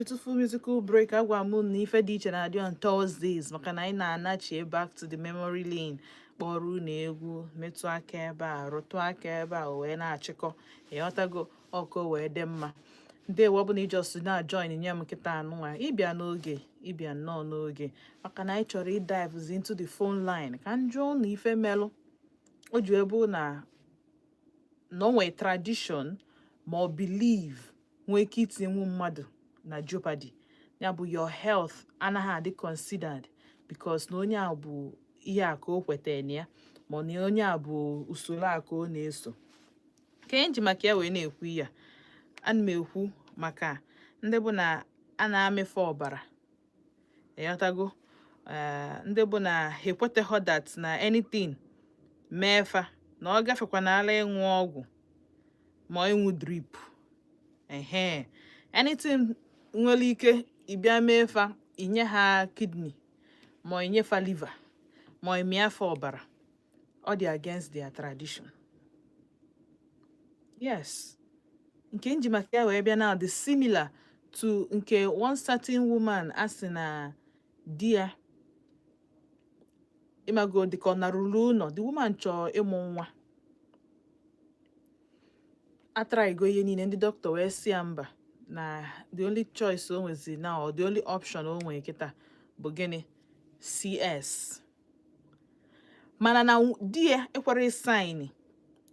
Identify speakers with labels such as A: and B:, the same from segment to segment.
A: Beautiful musical break. Agwa m na ife dị iche na-adị on Thursdays, maka na anyị na-anachie back to the memory lane, kpọrọ unu egwu, metụ aka ebe a, rụtụ aka ebe a, wee na-achịkọ, ịghọtago, ọkụ wee dị mma. Ndewo. Ọ bụ na ị just na-join nye m nkịta anụnwa, ịbịa n'oge, ịbịa nnọọ n'oge, maka na anyị chọrọ ịdive into the phone line ka m jụọ unu ife melụ o ji ebe na o nwee tradition ma ọ believe nwee ike itinyenwu mmadụ na jeopardy, ya bụ your health anaghị adị considered because na onye a bụ ihe a ka o kwetara na ya, ma ọ na onye a bụ usoro a ka ọ na-eso. Ka anyị ji maka ya wee na-ekwu ya, ana m ekwu maka ndị bụ na a na-amịfe ọbara, ịghọtago? Ee, ndị bụ na ha ekweteghọ that na anything mee fa na ọ gafekwanala ịṅụ ọgwụ ma ịṅụ drip, ehe, anything nwere ike ịbịa mee fa, inye ha kidney ma inye fa liver ma ịmịa fa ọbara, ọ dị against their tradition. Yes, nke nji maka ya wee bịa now dị similar to nke one certain woman a sị na di ya, ịmago, dịka ọ narụrụ ụlọ. The woman chọrọ ịmụ nwa, atraigo ihe niile, ndị dọkịta wee sị ya mba, na the only choice o nwezi now, or the only option o nwere kịta, bụ gịnị? CS. Mana na di ya ekwere sign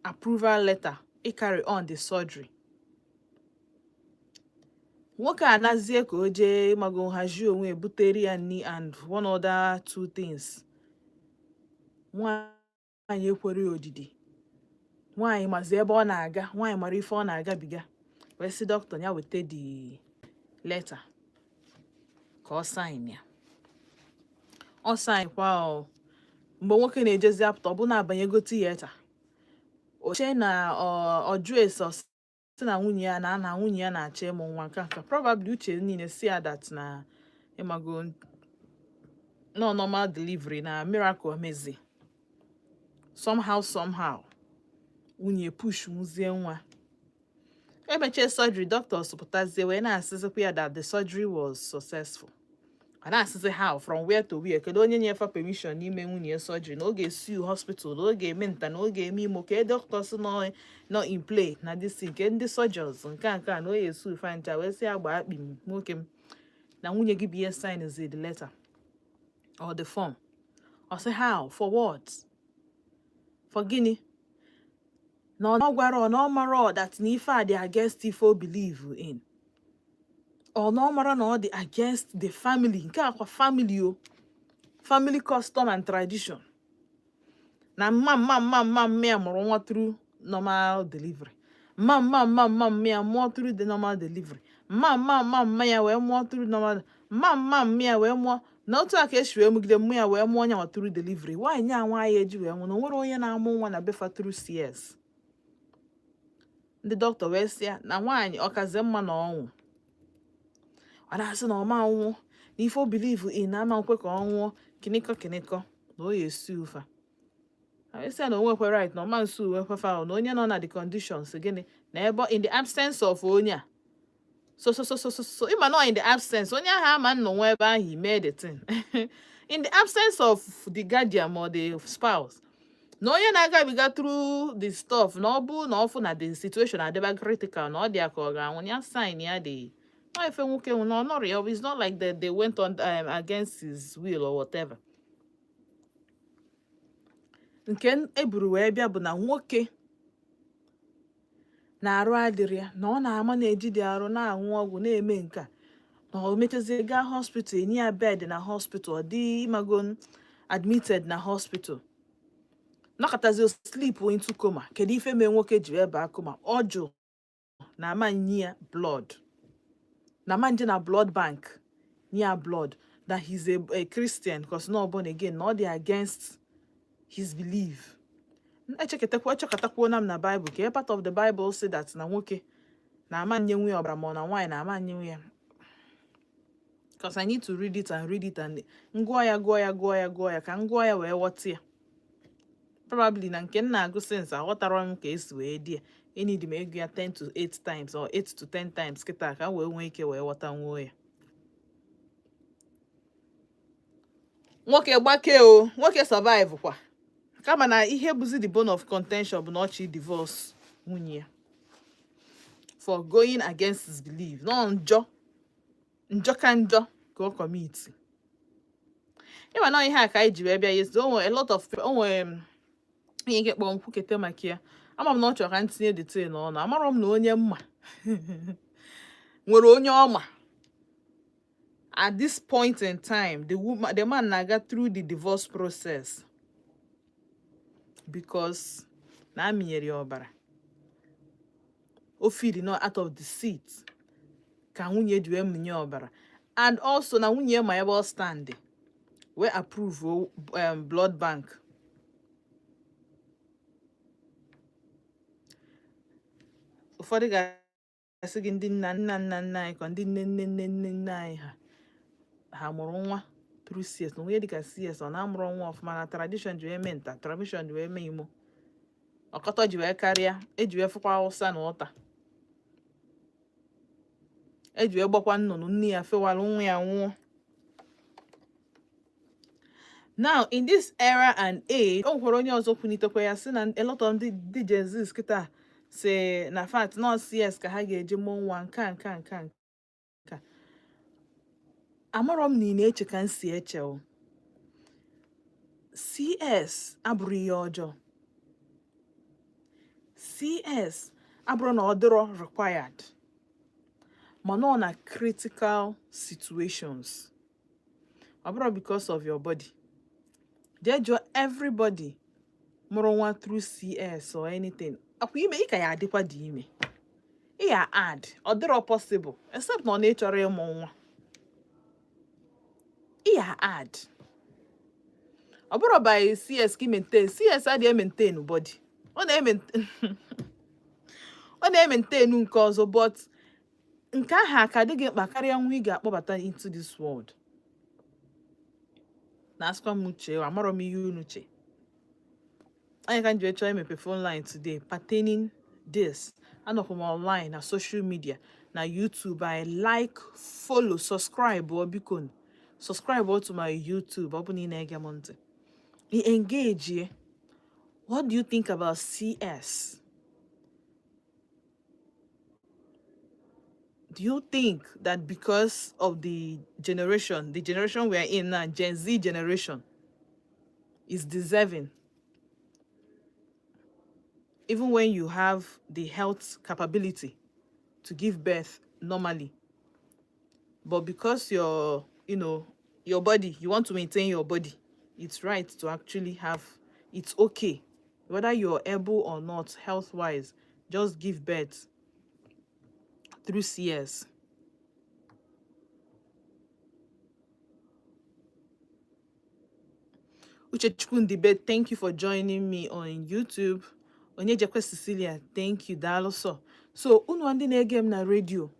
A: approval letter ị carry on the surgery. Nwoke a nazie ka o jee, mago, hazie onwe, butere ya nni and one other two things. Nwaanyị ekwere ya odidi. Nwaanyị mazi ebe ọ na-aga, nwaanyị mara ife ọ na-agabiga, wee sị dọkịta ya weta the letter ka ọ sign ya. Ọ sign kwa o. Mgbe nwoke na-ejezi apụta, ọ bụ na-abanyego theatre, o chee na ọ jụọ ese, ọ sị na nwunye ya na nwunye ya na-achọ ịmụ nwa. Nke a probably uche niile si ya that na, ịmago, no normal delivery na miracle mezi. Somehow, somehow, nwunye push nwuzie nwa. Emechie surgery, doctors pụtazie wee na-asịzikwa ya that the surgery was successful. A na-asịzi, how, from where to where? Kedu onye nyefa permission n'ime nwunye ya surgery, na ọ ga-esue hospital, na ọ ga-eme nta, na ọ ga-eme imo ka doctors nọ in play na this thing, nke ndị surgeons, nke a na ọ ga-esue fancha? Wee sị ya gbaa akpị m, nwoke m, na nwunye gị bụ ihe sign the letter or the form. Ọ sị, how, for what, for gịnị? Na ọ gwara ọ na ọ mara that na ife a dị against ife o believe in, ọ na ọ mara na ọ dị against the family, nke akwa family o, family custom and tradition, na mma mma mma mma mma ya mụrụ nwa through normal delivery, mma mma mma mma mma ya mụọ through the normal delivery, mma mma mma mma ya wee mụọ through normal, mma mma mma ya wee mụọ na otu a ka esi wee mụgide mmụ ya wee mụọ nyanwa through delivery. Nwaanyị a nwaanyị eji wee nwụ na o nwere onye na-amụ nwa na befa through CS. Ndị dọkịta wee sị ya na nwaanyị ọkazi mma na ọnwụ. Ọ na-asị na ọma nwụọ, na ife o believe in na ama nkwe ka ọ nwụọ, kịnịkọ kịnịkọ, na o ya esi ụfa. Wee sị ya na o nwekwe right, na ọma nsu uwe kwefa, na onye nọ na the conditions gịnị na ebe in the absence of onye a, so so so so so so, ịma nọ in the absence onye ahụ ama nnọ nwa ebe ahụ ime the thing, in the absence of the guardian or the spouse, na onye na-agabiga through the stuff, na ọ bụ na ọ fụ na the situation adịba critical, na ọ dị ya ka ọ ga-anwụ, ya sign ya. Dị ọ ife nwoke nwụ na ọ nọrọ ya. It's not like that they went on against his will or whatever. Nke eburu wee bịa bụ na nwoke na-arụ adịrị ya, na ọ na-ama na-eji dị arụ, na-aṅụ ọgwụ, na-eme nke a, na o mechazie gaa hospital, enye ya bed na hospital, ọ dị, ịmago, admitted na hospital, nọkọtazi o slip into coma. Kedu ife mee nwoke ji wee baa coma? Ọ jụ na ama nye ya blood, na ama nje na blood bank nye ya blood, that he's a Christian, because no born again, na ọ dị against his belief. Echekọtakwa echekọtakwuo na m na Bible ka part of the Bible say that na nwoke na ama nye nwunye ọbara, ma ọ na nwaanyị na ama nye ya, because I need to read it and read it and ngụọ ya, gụọ ya, gụọ ya, gụọ ya, ka m gụọ ya wee ghọta ya. Probably na nke m na-agụ since aghọtara m ka esi wee dị ya. Enidi m ego ya 10 to 8 times or 8 to 10 times kịta ka m wee nwee ike wee ghọtanwuo ya. Nwoke gbakee o, nwoke survive kwa. Kama na ihe bụzi the bone of contention bụ na ọ chọ divorce nwunye ya for going against his belief. Nọ njọ njọ ka njọ ka ọ commit. Ịma na ihe a ka anyị ji wee bịa yesterday. O nwere a lot of, o nwere ihe nke kpọọ m kwukete maka ya. Ama m na ọ chọrọ ka m tinye detail n'ọnụ. Amarọ m na onye mma nwere onye ọma. At this point in time, the woman, the man na-aga through the divorce process because na amịnyere ya ọbara. O feel not out of deceit ka nwunye ji wee mịnye ọbara, and also na nwunye ma ebe ọ stand wee approve blood bank. Ụfọdụ ga-asị gị ndị nna nna nna nna anyị ka ndị nne nne nne nne nne anyị ha ha mụrụ nwa through CS, na onye dịka CS ọ na-amụrụ nwa ọfụma, na tradition ji wee mee nta, tradition ji wee mee imo, ọkọtọ ji wee karịa, eji wee fụkwa Hausa na ụta, eji wee gbakwa nnụnụ nne ya fewara nwa ya nwụọ. Now in this era and age, o nwekwara onye ọzọ kwunitekwa ya sị na a lot of ndị Gen Z kịta si na fact nọ CS ka ha ga-eji mụọ nwa. Nke a nke a nke a nke a, amarọ m na ị na-eche ka m si eche o. CS abụrụ ihe ọjọọ. CS abụrụ na ọ dịrọ required, mana ọ na critical situations. Ọ bụrụ because of your body, jee jụọ everybody mụrụ nwa through CS or anything, akwa ime ị ka ya adịkwa dị ime, ị ya add. Ọ dịrọ possible except na ọ na-ịchọrọ ịmụ nwa, ị ya add. Ọ bụrụ by CS ka ị maintain, CS adịghị maintain body. Ọ na-emaintain nke ọzọ, but nke ahụ aka adịghị mkpa karịa nwa ị ga-akpọbata into this world. Na asịkwa m uche, amarọ m ihe unu che. Anyị ka m ji wee chọọ imepe phone line today pertaining this. Anọkwa m online na social media, na YouTube. I like, follow, subscribe ọ, biko subscribe to my YouTube. Ọ bụ na ị na-ege m ntị, ị engage. What do you think about CS? Do you think that because of the generation we are in now, Gen Z generation, is deserving, even when you have the health capability to give birth normally, but because your body, you want to maintain your body, it's right to actually have, it's okay, whether you're able or not health wise, just give birth through CS? Uchechukwu Ndibe, thank you for joining me on YouTube. Onyejekwe Cecilia, thank you, daalụ sọ. So unu ndị na-ege m na redio,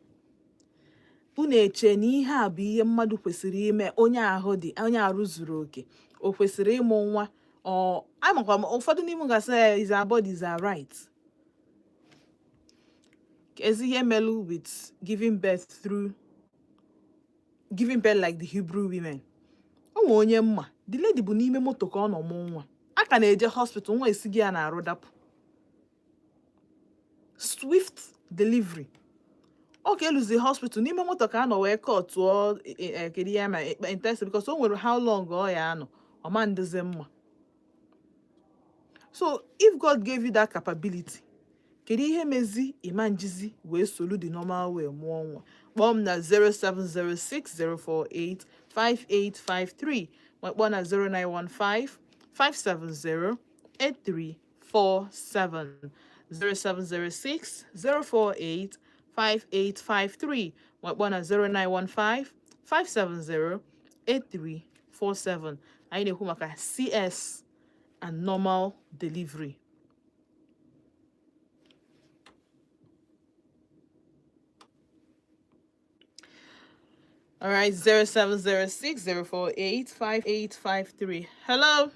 A: unu eche na ihe a bụ ihe mmadụ kwesịrị ime? Onye ahụ dị, onye arụ zuru oke, o kwesịrị ịmụ nwa? Ọ amakwa m ụfọdụ n'ime ga-asị ya is our bodies are right. Ezi ihe melu with giving birth through, giving birth like the Hebrew women. O nwere onye mma, the lady bụ n'ime moto ka ọ nọ mụọ nwa. A ka na-eje hospital, nwa esighị ya na-arụ dapụ. Swift delivery. Ọ ka eluzi hospital, n'ime moto ka a nọ wee kọtụọ. Kedu ihe ma intensive, because o nwere how long ọ ya anọ, ọ ma ndịzi mma. So if God gave you that capability, kedu ihe mezi ịma njizi wee solu the normal way mụọ nwa? Kpọọ m na 0706048 5853, ma kpọọ na 0915 570 8347, 0706 048 5853, ma kpọọ na 0915 570 8347. Anyị na-ekwu maka CS and normal delivery. All right, 0706 048 5853. Hello.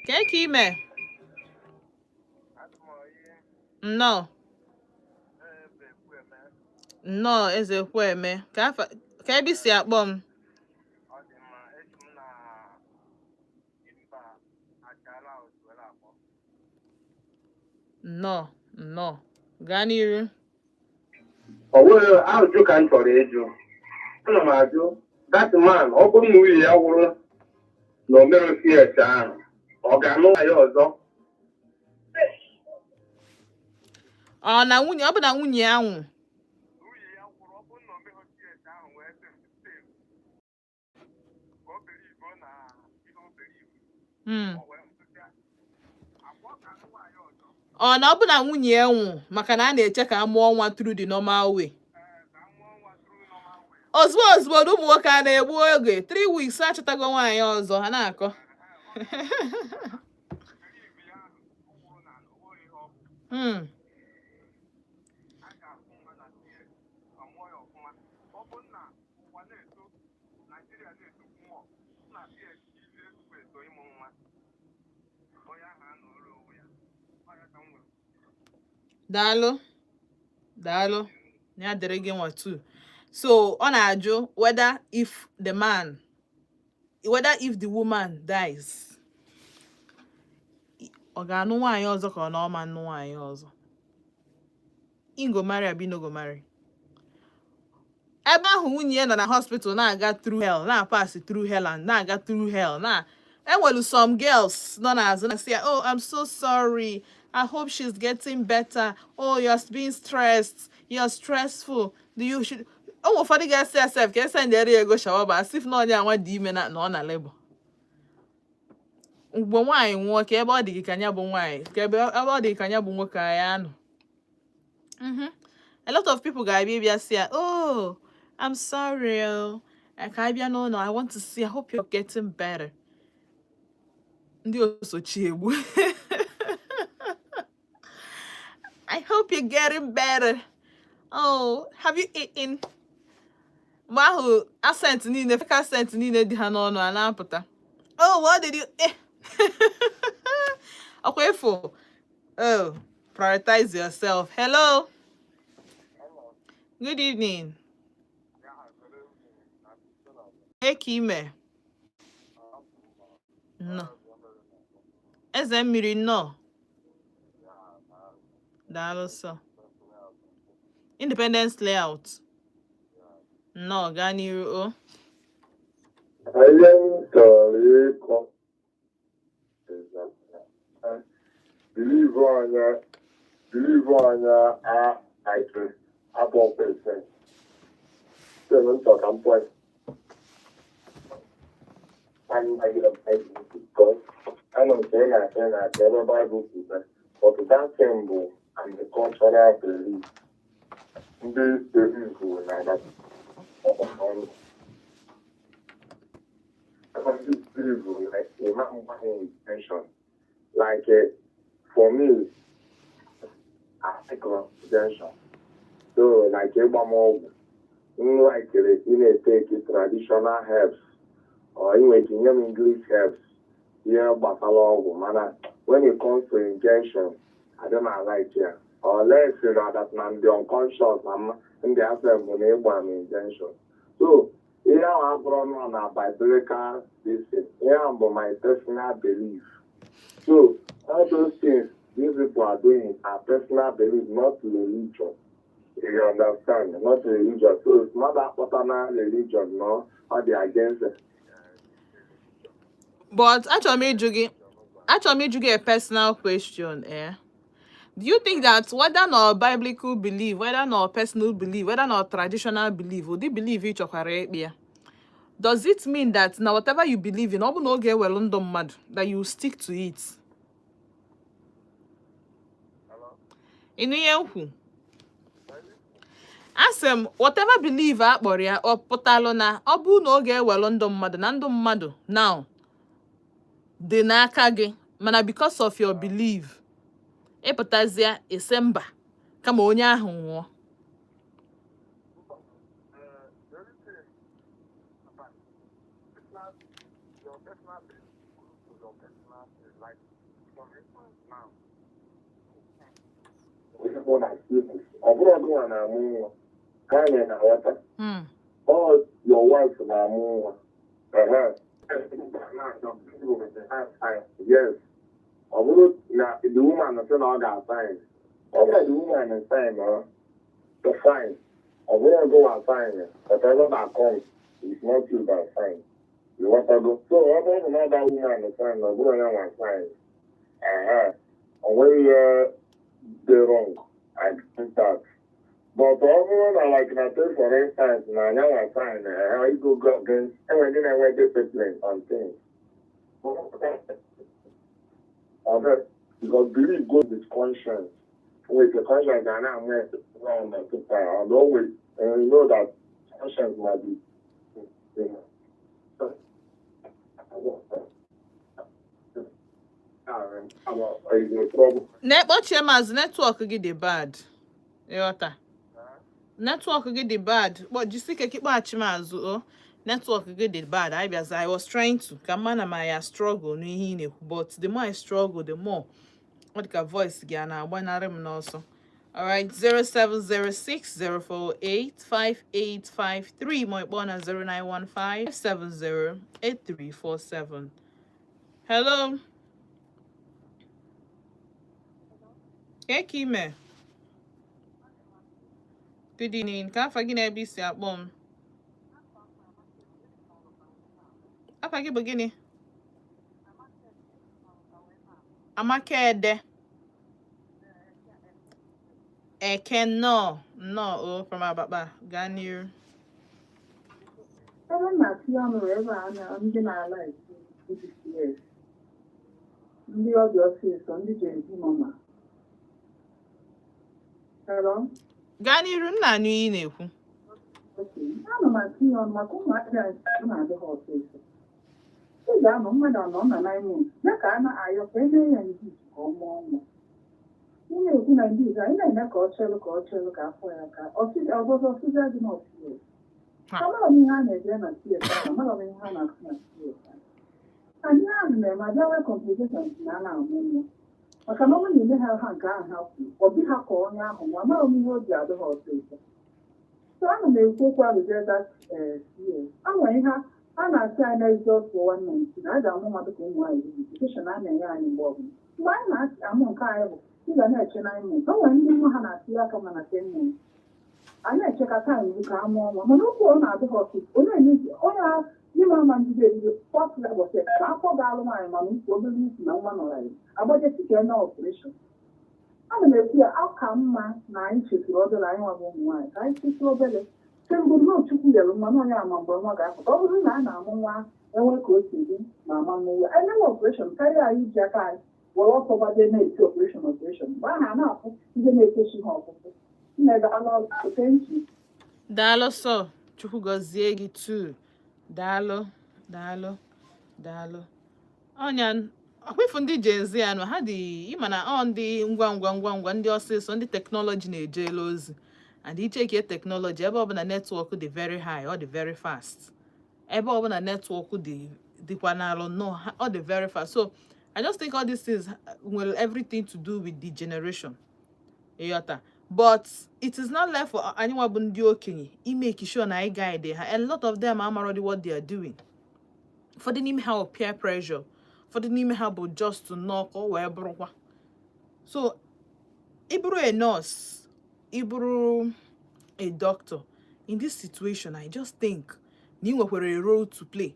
A: Kee ka ime? Nnọọ. Nnọọ, Eze Kweme. Ka afa ka ebe i si akpọ m?
B: Ọ dị mma, esi m na mba Achala Otuwele akpọ.
A: Nnọọ, nnọọ, gaa n'iru.
B: Ọ nweghị ajụjụ ka m chọrọ ịjụ. Ana m ajụ that man, ọ bụrụ na nwunye ya nwụrụ na o mere CS ahụ, ọ ga-anụ nwaanyị ọzọ?
A: Ọ na nwunye, ọ bụ na nwunye ya nwụ.
B: Nwunye ya nwụrụ, ọ bụrụ na o meghị CS ahụ wee sị ka o believe na ihe o believe o wee nwụsịa akwa, ọ ga-anụ nwaanyị ọzọ?
A: Ọ na ọ bụ na nwunye ya nwụ maka na a na-eche ka a mụọ nwa through the normal way.
B: Ee, ka a mụọ nwa through normal way.
A: Ozugbo ozugbo na ụmụ nwoke a na-egbu oge, 3 weeks achọtago nwaanyị ọzọ ha na-akọ.
B: Believe ya ahụ ọ nwụrụ na o nweghị ihe ọ bụ. A ga-afụ nwa na CS, ọ mụọ ya ọfụma. Ọ bụrụ na ụwa na-eto, Naijiria na-etokwu mmụọ na CS izi ezigbo eto ịmụ nwa, onye ahụ anọrọ onwe ya. Ọ ya ka m nwere.
A: Daalụ, daalụ, ya dịrị gị nwa too. So ọ na-ajụ whether if the man, whether if the woman dies, ọ ga-anụ nwaanyị ọzọ ka ọ na ọ ma nụ nwaanyị ọzọ. Im go marry abi no go marry? Ebe ahụ nwunye ya nọ na hospital na-aga through hell, na-pass through hell and na-aga through hell, na enwelu some girls nọ n'azụ na-asị ya, "Oh, I'm so sorry, I hope she's getting better. Oh, you're being stressed, you're stressful, do you should." O nwere ụfọdụ ga-esi ya sef ka esendere ya ego shawarma, as if na onye anwa dị ime na ọ na labour. Mgbe nwaanyị nwụọ, ka ebe ọ dị gị ka ya bụ nwaanyị, ka ebe ọ dị gị ka ya bụ nwoke ya anọ. A lot of people ga-abịa ịbịa sị ya, "Oh, I'm sorry, oh. Ka anyị bịa n'ụlọ, I want to see, I hope you're getting better." Ndị osochi egbu. "I hope you're getting better. Oh, have you eaten?" Mgbe ahụ accent niile, fake accent niile dị ha n'ọnụ a na-apụta. "Oh, what did you eh?" Ọkwa ịfụ. Oh, prioritize yourself. Hello. Good evening. Eke ime. Nnọọ. Eze mmiri, nnọọ. Daalụ sọ. Independence Layout. Nnọọ, gaa n'iru o.
B: Ihe m chọrọ ịkọ is that believe onye believe onye a like 2%. So m chọrọ ka m point and because anọ nke ị na-achọ ị na-achọ ebe Bible kwuru, but that thing bụ and the cultural belief ndị believe na that ọnụ ndị believe like ịma mgbanwe intention, like for me, I like intention, so like ịgba m ọgwụ, m like ị na-eteki traditional herbs or ị nwere ike nye m English herbs, ihe gbasara ọgwụ, mana when it comes to injection, I don't like ya unless na that na ndị unconscious na ndị afọ bụ na ịgba m injection. So ihe ahụ abụrụ nọ na biblical this thing, ihe ahụ bụ my personal belief. So all those things these people are doing are personal belief, not religion, you understand? Not religion. So mmadụ akpọta na religion, no, ọ dị against it.
A: But achọrọ m ịjụ gị a personal question, eh? Do you think that whether na biblical belief, whether na personal belief, whether na traditional belief, ụdị belief ị chọkwara ịkpị ya, does it mean that na whatever you believe in, ọ bụ na oge ewelu ndụ mmadụ, that you stick to it?
B: Hello?
A: Ịnụ ihe m kwu? Asị m, whatever belief a kpọrọ ya, ọ pụtalụ na ọ bụrụ na oge ewelu ndụ mmadụ, na ndụ mmadụ now dị n'aka gị, mana because of your belief, ịpụtazie ise mba, kama onye ahụ nwụọ?
B: The only thing about personal, your personal belief. Your personal thing. Like, for instance now, onye na ọ bụrụ ọgụnwa na-amụ nwa, nwaanyị na-aghọta. Ọ your wife na-amụ nwa. Ehe. Yes. Ọ bụrụ na the woman sị na ọ ga-asign, ọ bụrụ the woman sign, ọ the fine. Ọ bụrụ ọgụnwa sign, whatever that comes is not you that sign. Ịghọtago? So ọ bụrụ na ọ da woman sign, ọ bụrụ ya nwa sign. Ehe. O nweghị ihe dị wrong against that. But ọ bụrụ na, like, na take for instance na anyanwa sign, eh, go go against, enwere ndị na-enwe discipline on things. Ọ bụ because belief goes with conscience. With the conscience ga na-enwe wrong na tupu and always, and you know that conscience might be is a trouble.
A: Na-ekpochie maazị, network gị dị bad. Ịghọta, network gị dị bad. Kpọ jisi ike ka ịkpọghachi m azụ. O network gị dị bad. I bịaza, I was trying to ka mma na ma ya struggle n'ihe ị na-ekwu, but the more I struggle, the more ọ dị ka voice gị a na-agbanarị m n'ọsọ. Alright, 07060485853, ma ịkpọ na 091570834. Hello. Ka ime? Good evening. Ka afa gị na ebe isi akpọ m? Afa gị bụ gịnị? Amaka Ede. Eke, nnọọ nnọọ o from Abakpa. Gaa n'iru.
C: Ebe m na-atụnye ọnụ bụ ebe a na ndị na-ala esi BTS, ndị ọbịa ọsịsọ, ndị Gen Z mama. Hello?
A: Gaa n'iru, nna, anụ ihe ị na-ekwu.
C: Okay. Ana m atụnye ọnụ maka ụmụaka a ọ na-adị ha ọsịsọ. Ị ga-anọ mmadụ anọ na 9 months ya ka a na-ayọ ka eme ya ndị ka ọ mụọ nwa. Ị na-ekwu na ndị anyị na-eme ka ọ chelụ ka afọ ya ka ọzọzọ ọsịsọ dị na ọsịsọ. Amara m ihe a na-eje na CS ahụ, amara m ihe a na-akụ na CS ahụ. Anyị ahụ na-eme abịa nwee complications na a na-amụ nwa. Maka na ọ bụrụ na ime ha ha nke ahụ ha kwuru, ọ dị ha ka onye ahụ nwa, amara m ihe o ji adị ha ọsịsọ. So ana m ekwu okwu arụzie that CS. A nwere ihe a na-asị anyị na Exodus 119, a ga-amụ nwa dịka ụmụ nwaanyị education a na-enye anyị mgbe ọbụla. Mgbe anyị na-amụ nke anyị bụ ị ga na-eche 9 months. O nwere ndị nwa ha na-atịnye aka ma na 10 months. Anyị na-eche ka time ru ka a mụọ nwa, mana okwu ọ na-adị ha ọsịsọ onye na-eji onye a n'ime ama njide ebido first level sef ka afọ ga-alụ nwaanyị, mana ukwu obere ukwu na nwa nọrọ ya agbajesi ka eme operation. Ana m ekwu ya, ọ ka mma na anyị chetụrụ obere, anyị nwa bụ ụmụ nwaanyị, ka anyị chetụ obere kemgbe nnọọ Chukwu nyere nwa na onye ama mgbe nwa ga-apụta. Ọ bụrụ na a na-amụ nwa enwe ka o si dị ma ama mmụọ anyị operation karịa anyị iji aka anyị were ọsọ gbaje na-eti operation operation mgbe ahụ a na-afụ ihe na-ekechi ha ọfụfụ. Nne, daalụ ọrụ. Thank you.
A: Daalụ sọ, Chukwu gọzie gị too. Daalụ, daalụ, daalụ. Ọnya akwifu ndị Gen Z anụ ha dị, ịma na ọ ndị ngwa ngwa ngwa ngwa, ndị ọsịsọ, ndị technology na-ejela ozi, and icheke technology, ebe ọbụla network dị very high, ọ dị very fast. Ebe ọbụla network dị dịkwa n'alụ nnọọ, ọ dị very fast. So I just think all these things nwere everything to do with the generation, ịghọta? But it is not left for anyị nwa bụ ndị okenye imake sure na anyị guide ha. A lot of them amarọdị what they are doing. Ụfọdụ n'ime ha bụ peer pressure, ụfọdụ n'ime ha bụ just nnọọ ka ọ wee bụrụkwa. So ị bụrụ a nurse, ị bụrụ a doctor, in this situation, I just think na ị nwekwara a role to play.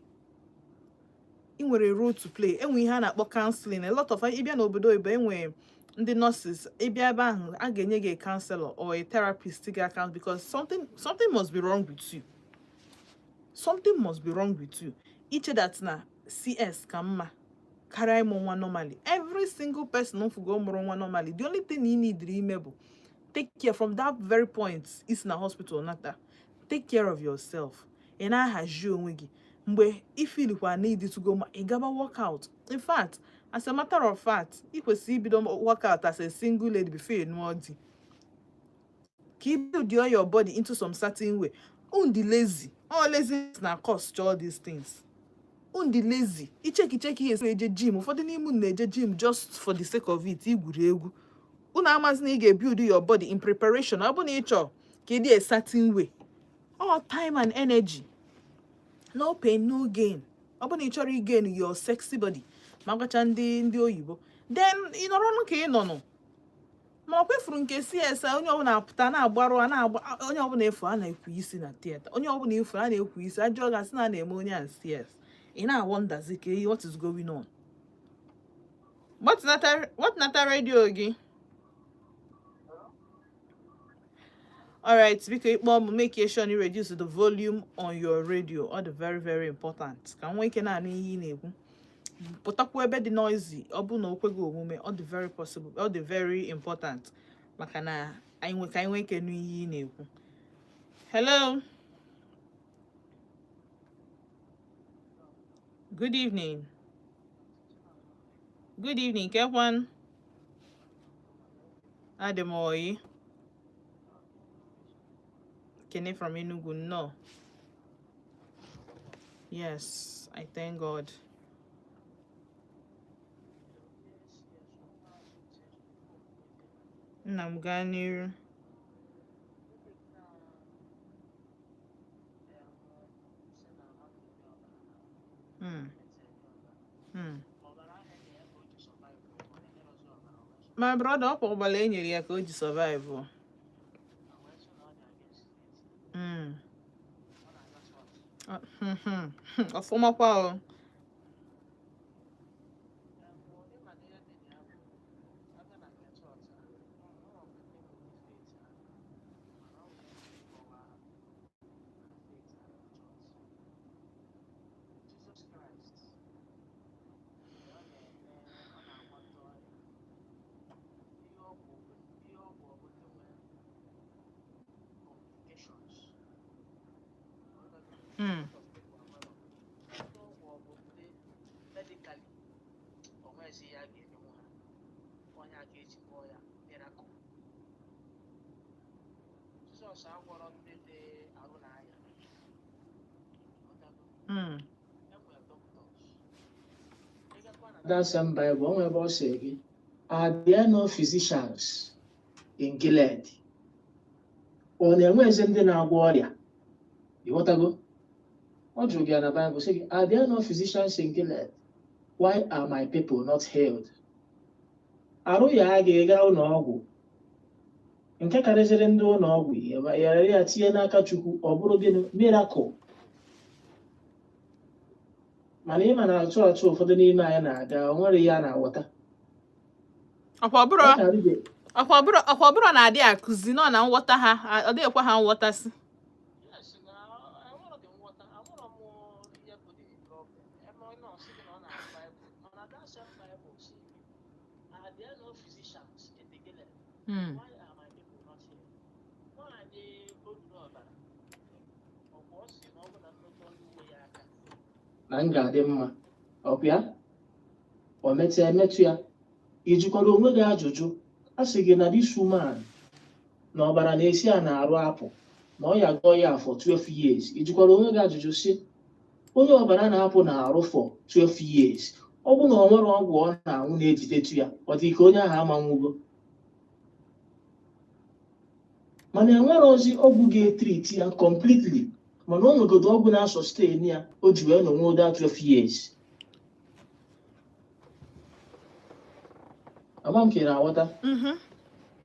A: Ị nwere a role to play. Enwe ihe a na-akpọ counseling. A lot of, ịbịa n'obodo oyibo, enwe ndị nurses, ịbịa ebe ahụ, a ga-enye gị a counselor or a therapist ga counsel, because something must be wrong with you. Something must be wrong with you iche that na CS ka mma karịa ịmụ nwa normally. Every single person mfugo mụrụ nwa normally, the only thing you need ime bụ take care. From that very point isi na hospital nata, take care of yourself. Ị na-ahazi onwe gị mgbe ifilikwa na ịdịtụgo ma ị gaba workout. In fact, as a matter of fact, ị kwesịrị ibido workout as a single lady before ị nụọ di, ka ị build your body into some certain way. Unu dị lazy. All laziness na cause all these things. Unu dị lazy. Icheki cheki esi eje gym. Ụfọdụ n'ime unu na-eje gym just for the sake of it, igwuri egwu. Unu amazi na ị ga-ebuild your body in preparation. Ọ bụ na ị chọọ ka ị dị a certain way, all time and energy, no pain, no gain. Ọ bụ na ị chọrọ igain your sexy body, ma gwacha ndị oyibo, then ị nọrọ nụ ka ị nọ nụ. Ma ọ kwefuru nke CS, onye ọbụla apụta na-agbarụ a na-agba, onye ọbụla efu a na-ekwu isi na theatre, onye ọbụla efu a na-ekwu isi ajọ gasị na a na-eme onye a CS. Ị na-awonderzi ka what is going on. Gbatịnata redio gị. Alright, biko, ịkpọ m, make sure you reduce the volume on your radio. Ọ dị very very important ka m nwee ike na-anụ ihe ị na-ekwu. Pụtakwa ebe dị noisy, ọ bụ na o kweghị omume. Ọ dị very possible, ọ dị very important maka na anyị nwe ka anyị nwee ike nụ ihe ị na-ekwu. Hello, good evening. Good evening. Kekwan? Adị m oyi. Kene from Enugu. No, yes, I thank God. Nna m, gaa n'iru. My brother, ọ kwa ọbara e nyere ya ka o ji survive o. Ah, Ọfụmakwa o.
D: That same Bible, o nwere ebe ọ sị gị, "Are there no physicians in Gilead?" Ọ na-enwe ezi ndị na-agwọ ọrịa? Ịghọtago? Ọ jụrụ gị ya na Bible, sị gị, "Are there no physicians in Gilead? Why are my people not healed?" Arụ ya a ga ụlọ ọgwụ, nke karịzịrị ndị ụlọ ọgwụ ya ya tinye n'aka Chukwu, ọ bụrụ gịnị? Miracle. Mana ị ma na achụ achụ ụfọdụ n'ime anyị na-aga, o nwere ihe a na-aghọta.
A: Ọkwa ọbụrụ
D: Ọ karịrị.
A: Ọkwa ọbụrụ na-adị akụzi nọ na nghọta ha, ọ dịghịkwa ha nghọtasị.
E: Yes, na enwere dị nghọta, amụrụ m ihe bụ the problem. Ebe ọ nọ sị gị na ọ na-agụ Bible, mana that same Bible sị gị, "Are there no physicians in the Gilead? Why are my people not healed?" Nwaanyị olulu ọbara, ọkwa ọ sị na ọ bụ na mmetụ ọnụ uwe ya aka
D: na m ga-adị mma. Ọkwa ya o metụ emetụ ya. Ị jụkwara onwe gị ajụjụ? A sị gị na this woman, na ọbara na-esi a na-arụ apụ, na ọ ya gụọ ya for 12 years. Ị jụkwara onwe gị ajụjụ sị, onye ọbara na-apụ na-arụ for 12 years, ọ bụ na ọ nwere ọgwụ ọ na-anwụ na-ejidetu ya, ọ dị ka onye ahụ amanwugo? Mana enwere ozi ọgwụ ga-etreati ya completely, mana o nwegodo ọgwụ na-asustain ya o ji wee nọnwe ụda 12 years. Ama m ka ị na-aghọta.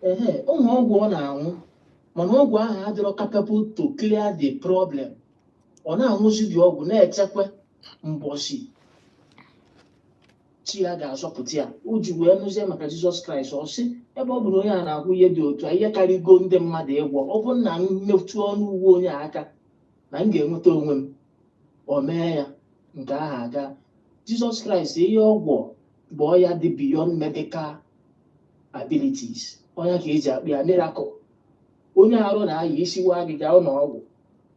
D: Ehe, ụmụ ọgwụ ọ na-aṅụ, mana ọgwụ ahụ adịrọ capable to clear the problem. Ọ na-aṅụzi dị ọgwụ na-echekwa mbọsị chi ya ga-azọpụta ya. O ji wee nụzie maka Jizọs Kraịst, ọ sị ebe ọ bụ na onye a na-agwọ ihe dị otu a, ihe karịgo ndị mmadụ ịgwọ, ọ bụrụ na m metụ ọnụ uwe onye a aka na m ga-enweta onwe m. O mee ya nke ahụ aga. Jizọs Kraịst, ihe ọgwụ bụ ọya dị beyond medical abilities, ọya ka eji akpọ ya miracle. Onye arụ na-aya isi waa gị, gaa ụlọ ọgwụ.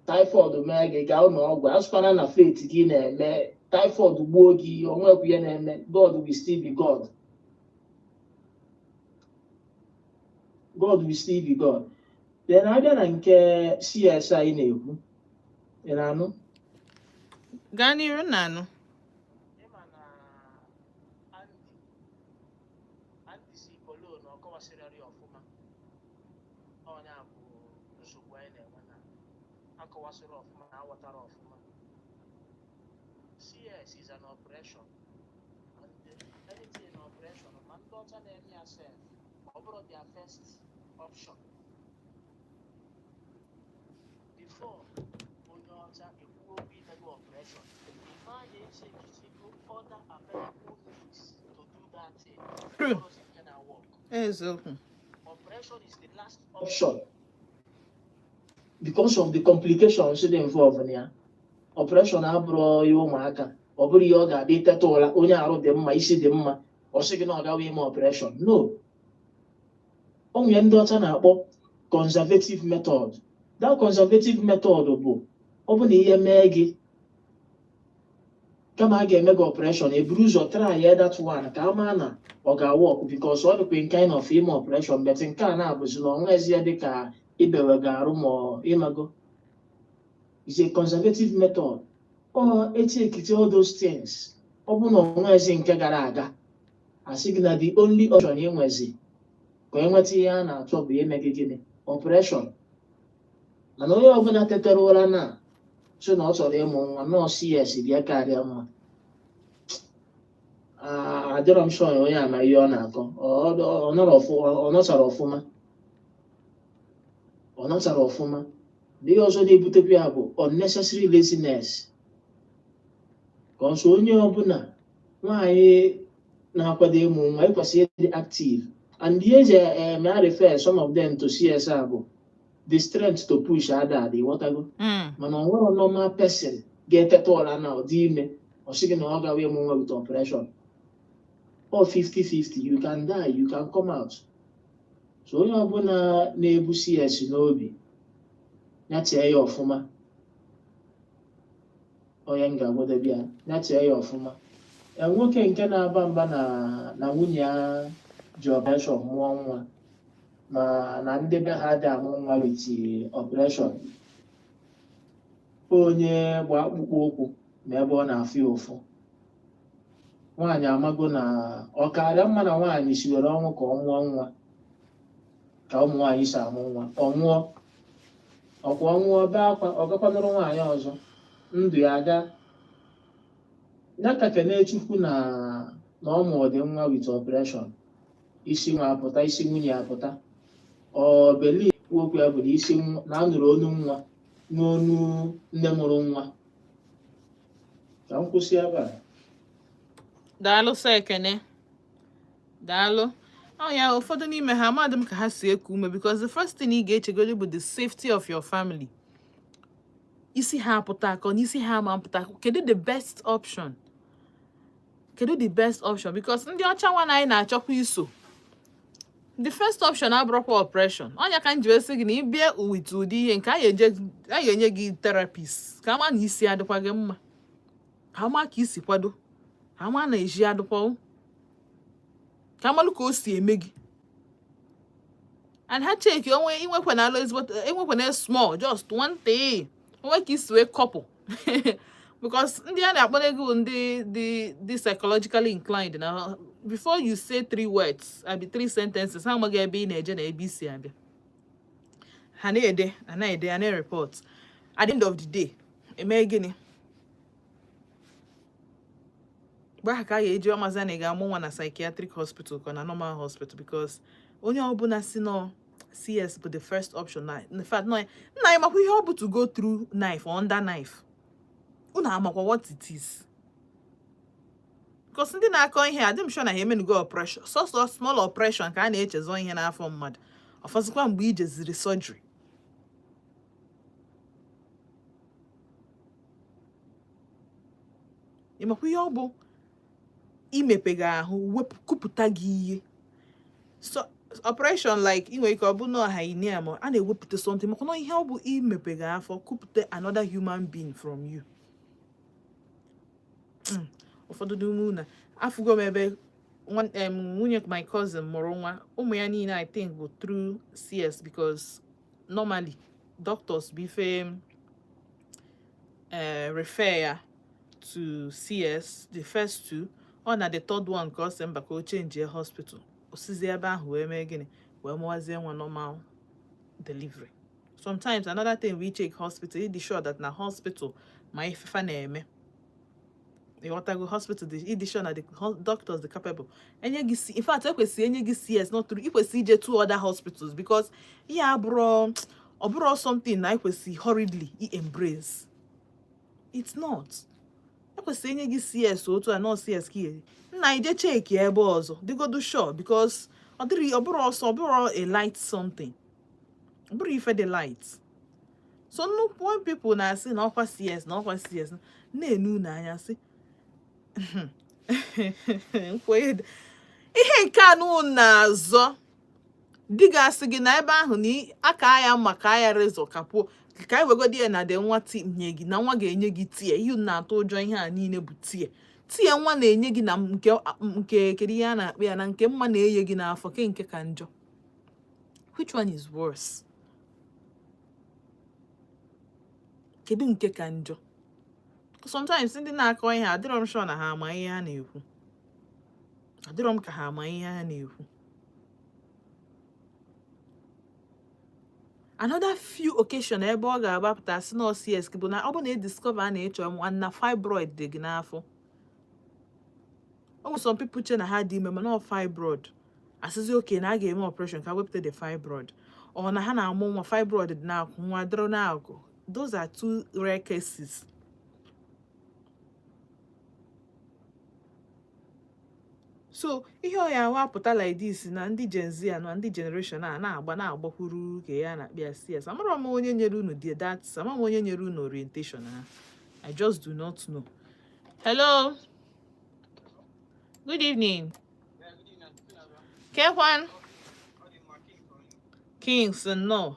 D: Typhoid mee gị, gaa ụlọ ọgwụ. Asụkwana na faith gị na-eme typhoid gbuo gị, onwekwu ihe na-eme. God will still be God. God will still be God. Then abịa na nke CS anyị na-ekwu, ị na-anụ?
A: Gaa n'iru, na-anụ.
E: Akọwasịrị ọfụma na aghọtara ọfụma. CS is an operation, and anything in operation, ma ndị ọcha na-eme ya sef, ọ bụrụ their first option. Before onye ọcha ekwuo okwu imego operation, ife anya echekisigo other available means to do that thing.
A: True.
E: Ọrụzi nke na work.
A: Eziokwu.
E: Operation is the last
D: option because of the complications dị involved na ya. Operation abụrụ ihe ụmụaka, ọ bụrụ ihe ọ ga-abịa iteta ụra, onye arụ dị mma, isi dị mma, ọ sị gị na ọ gawa ime operation. No, o nwere ndị ọcha na-akpọ conservative method. That conservative method bụ ọ bụ na ihe mee gị, kama a ga-eme gị operation, eburu ụzọ try ya that one ka a maa na ọ ga-work, because ọ dịkwa in kind of ime operation, but nke a na-abụzi na ọnwa ya dịka ibewe ga-arụ ma ọ ịmago is a conservative method. Ọ echekite all those things, ọ bụ na onwezi nke gara aga, asị gị na the only option ị nwezi ka enweta ihe a na-achọ bụ ime gị gịnị? Operation. Mana onye ọbụla tetara ụra na sị na ọ chọrọ ịmụ nwa, nọọ CS bịa karịa mma. Adịrọ m sure onye ama ihe ọ na-akọ. Ọ nọchara ọfụma, ọ nọchara ọfụma. Na ihe ọzọ na-ebutekwa ya bụ unnecessary laziness, ka ọsọ onye ọbụla nwaanyị na-akwado ịmụ nwa ekwesịrị ịdị active, and ihe eji eme a refer some of them to CS a bụ the strength to push ada adị, ghọtago? Mana ọ nwere normal person ga-eteta ụra na ọ dị ime, ọ sị gị na ọ gawa ịmụ nwa with operation. Ọ 50-50, you can die, you can come out. So onye ọbụla na-ebu CS n'obi ya chee ya ọfụma. Onye m ga-agwadebe ya, ya chee ya ọfụma. Ya nwoke nke na-aba mba na nwunye ya ji operation mụọ nwa, ma na ndị be ha dị amụ nwa with operation, onye gba akpụkpọ ụkwụ na ebe ọ na-afụ ya ụfụ. Nwaanyị amago na ọ karịa mma na nwaanyị siwere ọnwụ ka ọ mụọ nwa, ka ụmụ nwaanyị si amụ nwa. Ọ nwụọ, ọkwa ọ nwụọ, bee akwa, ọ gakwanụrụ nwaanyị ọzọ, ndụ ya aga ya. Ka kene Chukwu na ọ mụọ dị nwa with operation, isi nwa apụta, isi nwunye apụta. Ọ believe okwu ya bụ na isi na anụrụ onu nwa n'onu nne mụrụ nwa. Ka m kwụsị ebe a.
A: Daalụ sọ, Ekene, daalụ. Ọ ya ụfọdụ n'ime ha amadị m ka ha si eku ume, because the first thing ị ga-echegodi bụ the safety of your family. Isi ha apụta ka ọ na isi ha ama mpụta, kedu the best option? Kedu the best option? Because ndị ọcha nwa na anyị na-achọkwa iso, the first option abụrụkwa operation. Ọnya ka m ji wee sị gị na ịbịa with ụdị ihe nke a ga-enye gị therapist, ka ama na isi adịkwa gị mma, ka ama ka isi kwado, ka ama na eji adịkwa, ka amalụ ka o si eme gị. And ha cheki onwe inwekwa na alụ ezigbo enwekwa na small, just one thing onwe ka isi wee couple, because ndị a na-akpọ n'ego, ndị dị psychologically inclined, na before you say three words abi three sentences, ha amaghị ebe ị na-eje na ebe isi abịa. Ha na-ede, ha na-ede, ha na-report. At the end of the day, eme gịnị? Mgbe ahụ ka a ga-eji ọmazi na ị ga-amụ nwa na psychiatric hospital ka na normal hospital, because onye ọbụla si nọ CS bụ the first option na in fact nọ nna anyị makwa ihe ọ bụ to go through knife or under knife. Unu amakwa what it is, because ndị na-akọ ihe adị m sure na ha emenugo operation. Sọsọ small operation ka a na-echezọ ihe n'afọ mmadụ, ọfọzikwa mgbe ijeziri surgery. Ị makwa ihe ọ bụ imepe gị ahụ, wepụ, kupụta gị ihe. So operation like ị nwere ike ọ bụ na hernia, ma a na-ewepụta something, maka na ihe ọ bụ imepe gị afọ, kupụta another human being from you. Ụfọdụ n'ime unu afụgo m ebe nwunye my cousin mụrụ nwa, ụmụ ya niile I think bụ through CS, because normally doctors bụ ife refer ya to CS. The first two, ọ na the third one ka ọ sị mba, ka o change hospital. O sizie ebe ahụ wee mee gịnị? Wee mụwazie nwa normal delivery. Sometimes another thing, we check hospital, ịdị sure that na hospital ma ife fa na-eme. Ịghọtago? Hospital dị, ịdị sure na the doctors dị capable. Enye gị in fact, ekwesịrị enye gị CS, not through, ikwesịrị ije two other hospitals, because ihe abụrụ, ọ bụrụ something na ekwesịrị hurriedly i embrace. It's not. Ekwesịrị enye gị CS otu a, nọ CS ka ihe nna ije check ebe ọzọ, dịgodu sure, because ọ dịrị, ọ bụrụ ọsọ, ọ bụrụ a light something, ọ bụrụ ife dị light. So nnukwu, when people na-asị na ọkwa CS, na ọkwa CS, na-enu unu anya sị nkwenye ihe nke anụ na-azọ di ga-asị gị na ebe ahụ na aka ya mma ka ya rezọ kapuo ka anyị wegodi ya na de nwa tinye gị na nwa ga-enye gị tie ihe unu na-atụ ụjọ. Ihe a niile bụ tie tie nwa na-enye gị na nke kedu ihe a na-akpọ ya, na nke mma na-enye gị n'afọ ke nke ka njọ. Which one is worse? Kedu nke ka njọ? Sometimes ndị na-akọ ihe, adịrọ m sure na ha ama ihe ha na-ekwu. Adịrọ m ka ha ama ihe ha na-ekwu. Another few occasion ebe ọ ga-agbapụta sị na CS bụ na ọ bụ na e discover na ịchọ nwa na fibroid dị gị n'afọ. O nwere some people che na ha dị ime, mana ọ fibroid. Asịzi oke na a ga-eme operation ka wepụta the fibroid, ọ na ha na-amụ nwa, fibroid dị n'akụ nwa dịrị n'akụ. Those are two rare cases. So ihe ọ ya awapụta like this na ndị Gen Z a na ndị generation a na-agba na-agbakwuru ka ya na-akpị ya CS. Amara m onye nyere unu the that, ama m onye nyere unu orientation ha. I just do not know. Hello, good evening. Kekwan Kings, no.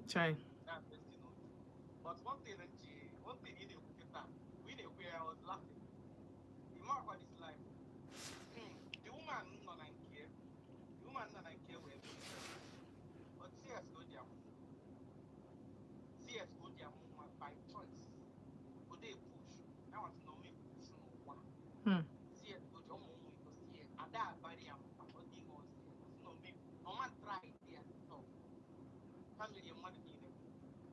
A: Chai.
F: But one thing that one thing in the we I was laughing. The more about this life. The woman nọ na nke, the woman nọ na nke wee but CS go there. CS go there by choice. Go dey push. That was no me push n'ụwa. CS go there, ụmụ ụmụ Igbo CS. Ada abari ya mkpa, ọ dị ime CS. No me, no man try there. No. Family mmadụ niile.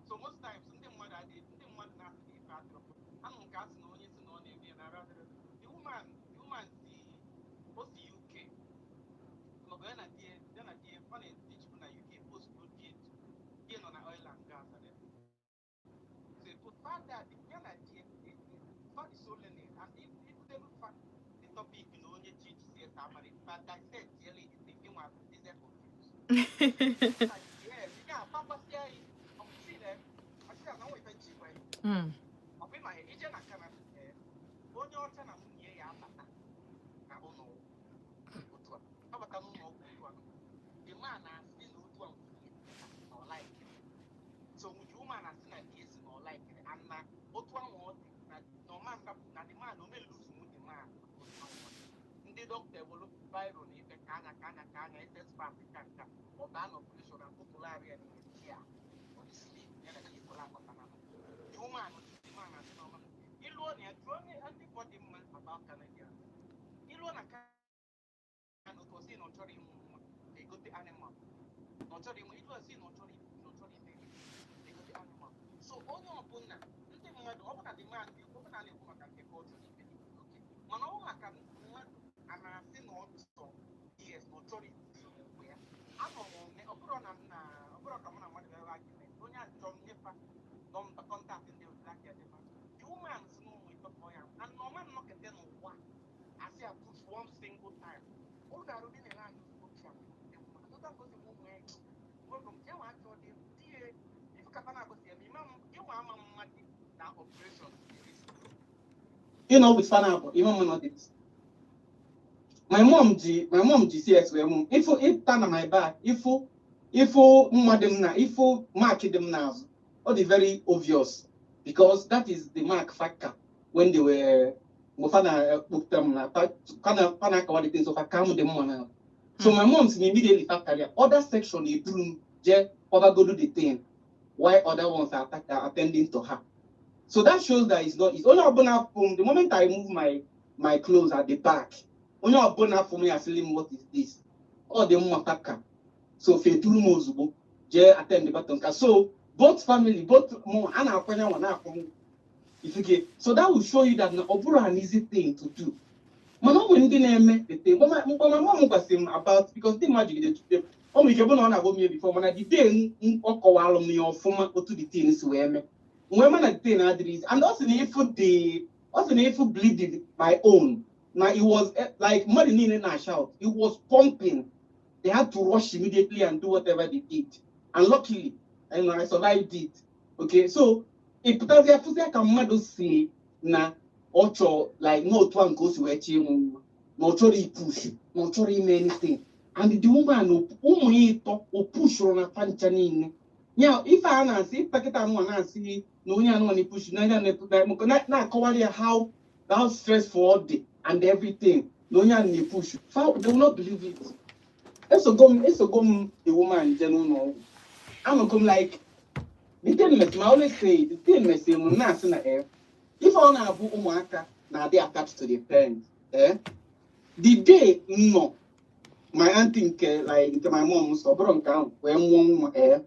F: So most times ndị mmadụ adịghị, ndị mmadụ na-asị na ife adịrọ. Anụ nke asị na onye si na ọ na-eme ya na ara adịrọ. The woman si o si UK. Maọbụ ya na die ọ na-etichipụ na UK, post go die die nọ na oil and gas and everything. So to find out ya na die fa dị so learned and if if fa the topic na onye chi CS amara fa dissect yele the thing nwa is confused. Yes, ị ga-afa gbasịa ya. Ọ bụ si na asị na nwa ife nchi gwa ya. Ọ bụ ịma ije na Canada, onye ọcha na nwunye ya abata na ụlọ ọgwụ otu a, abata n'ụlọ ọgwụ otu a, the man na-asị na otu a nwunye na ọ like. So the woman na-asị na di esi na ọ like and na otu ahụ ọ dị na na ọma nrapụ na the man ome lose the man otu ahụ ọ dị. Ndị dọkịta ewelu biro na ife ka anya ka anya ka anya ete spark ka nka ọ baa na operation na tụtụrụ ya n'ihe di ya ọ dị sleep ya na di kwụrụ akọta na the woman, the man na-asị na ọma iluo na ya jụọ onye anybody mma about Canadian iluo na Canada ka ọ sị na ọ chọrọ ịmụ nwa, egote animal, na ọ chọrọ ịmụ ilu, sị na ọ chọrọ ịmụ, na ọ chọrọ ime, egote animal. So onye ọbụla ndị mmadụ ọ bụla dị man ọ bụla na-ekwu maka nke culture na ife dị oke, mana ọ bụ maka mmadụ a na-asị na ọ chọrọ yes, na ọ chọrọ ibuso n'ụkwụ ya anọ m ome ọ bụrụ na m na ọ bụrụ ka mụ na mmadụ bịara argument, onye achọ m nyefa nọmba contact ndị otu aka dịfa. The woman si na ụmụ ife kpọọ ya and na ọma nnọkete n'ụwa asị ya push one single time. Ọ ga-arụ dị na-ele anya ozugbo pịa dị mma adọta ngosi m ụmụ ya nwoke m nke nwa achọ dị die ife kapa na-agosi ya ma ime ịnwa ama mmadụ na operation dị risk.
G: With Fana, even when not it. My mom ji CS wee mụ ịfụ ịta na my back, ịfụ mma dị m na ịfụ mark dị m n'azụ, ọ dị very obvious. Because that is the mark factor when they were mgbe fa na-ekpopụta m na fa na-akawa the things, so fa ka m dị mma na. So my mom si immediately fa karịa other section, eburu m jee kwabagodo the thing while other ones are attending to her. So that shows that it's not, it's onye ọbụla fụ m, the moment I move my clothes at the back, onye ọbụla fụ m ya asịrị m, "What is this?" Ọ dị mma fa ka. So feturu m ozugbo jee attend the battle nka. So both family, both mụ a na-akwanye nwa na-akwụ m ifike. So that will show you that na ọ bụrụ an easy thing to do. Mana ọ nwere ndị na-eme the thing. Mgbe my mom gwasị m about, because ndị mmadụ jigide tupu o nwere ike bụ na ọ na-agwa m ya before, mana the day ọ kọwalụ m ya ọfụma otu the thing si wee mee, wee mana the thing adịrị easy. And ọ sị na ịfụ the, ọ sị na ịfụ bleeding my own na it was like mmadụ niile na shout, it was pumping. They had to rush immediately and do whatever they did, and luckily I survived it. Okay, so ị pụtazie fụzie ka mmadụ si na ọ chọọ like n'otu a nke o si wee chọọ ịmụ nwa, na ọ chọrọ ipush, na ọ chọrọ ime anything, and the woman, ụmụ ya ịtọ, o pushụrụ na fancha niile ya. Ife a na-asị ịta anụnwa na-asị na onye anụnwa na-epush na onye na-akọwara ya how stressful ọ dị and everything, na onye a na-epush, they will not believe it. Esogo m the woman je n'ụlọ ọgwụ. Anọgo m like the thing mesi, I always say the thing mesi m na-asị na ife ọ na-abụ ụmụaka na-adị attached to their parents. The day m nọ my auntie nke like nke my mom sọ ọ bụrụ nke ahụ wee mụọ nwa,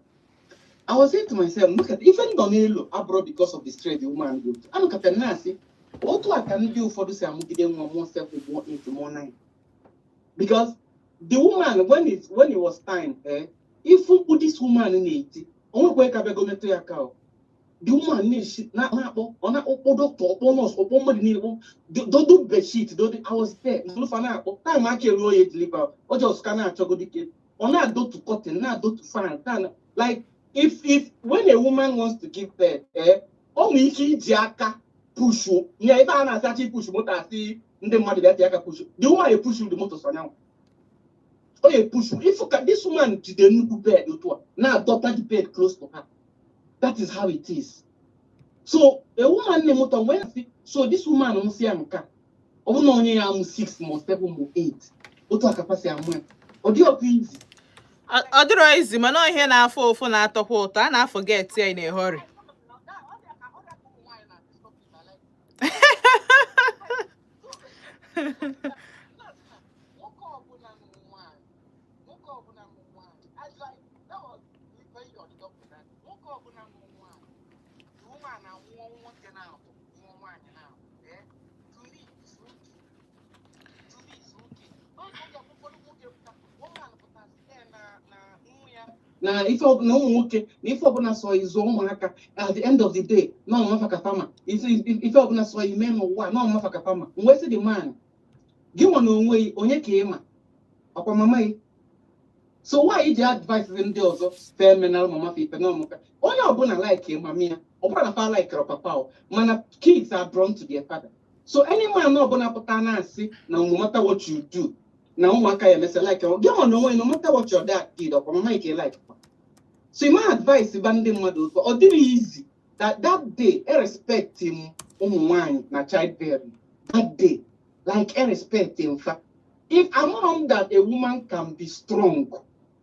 G: I was saying to myself, look at ife ndọ n'elu abụrụ because of the stress the woman go through. Anọkọta m na-asị otu a ka ndị ụfọdụ si amụgide nwa, mụọ seven, mụọ eight, mụọ nine, because the woman, when it was time, ifu mkpu this woman na-eti, o nwekwa ka bịago metụ ya aka o. The woman na-esi na-akpọ, ọ na-akpọ dọkịta, ọkpọ nọọsụ, ọkpọ mmadụ niile, kpọ dodo bedsheet dodo. I was there nfa na-akpọ time aka eruo ya deliver. Ọ just ka na-achọgodi ike, ọ na-adotu curtain, na-adotu fan like if when a woman wants to give birth, ọ nwere ike iji aka push ya. Ebe a na-asacha push moto, asị ndị mmadụ bịa tie aka push, the woman e-push the moto. Sọnyanwụ ọ ya-epush. If ka this woman jide nnukwu bed otu a na-adọta the bed close to her, that is how it is. So a woman na-emụta when so this woman mụsị ya nke a, ọ bụrụ na onye ya amụ 6 ma 7 ma 8, otu a kapasị amụ ya, ọ dị ọkụ izi.
A: Ọ dịrọ izi, mana ọ ihe na-afụ ụfụ na-atọkwa ụtọ, a na-forget ya in a hurry.
F: Ụmụ nwaanyị na-disturb my life. Nwoke ọbụla nụ nwaanyị, nwoke ọbụla nụ nwaanyị, I like that was very on the doctor that nwoke ọbụla nụ nwaanyị, the woman na-anwụọ nwoke na-abụ nwụọ nwaanyị na-abụ, to me it's okay, to me it's okay. Oge oge ụfọdụ nwoke pụta, woman pụta sị na nwa ya
G: Na ife ọbụla ụmụ nwoke na ife ọbụla sọ ịzụ ụmụaka, at the end of the day na ọmụmafa ka fama ife ọbụla sọ ime n'ụwa na ọmụmafa ka fama. Mgbe sị the man gị nwa na onwe gị, onye ka ị ma ọkwa mama gị? So why iji advice ndị ọzọ fee menal mama fa ife na ọmụka? Onye ọbụla like mami ya, ọ bụrụ na fa like papa o, mana kids are drawn to their father. So any man ọbụla pụta na-asị na no matter what you do na ụmụaka ya emesịa like gị nwa na onwe, no matter what your dad did, ọkwa mama gị ka ị like kwa. So my advice ba ndị mmadụ otu ọ dịrị easy that that day e respect m ụmụ nwanyị na childbearing that day, like e respect m fa. If among that a woman can be strong,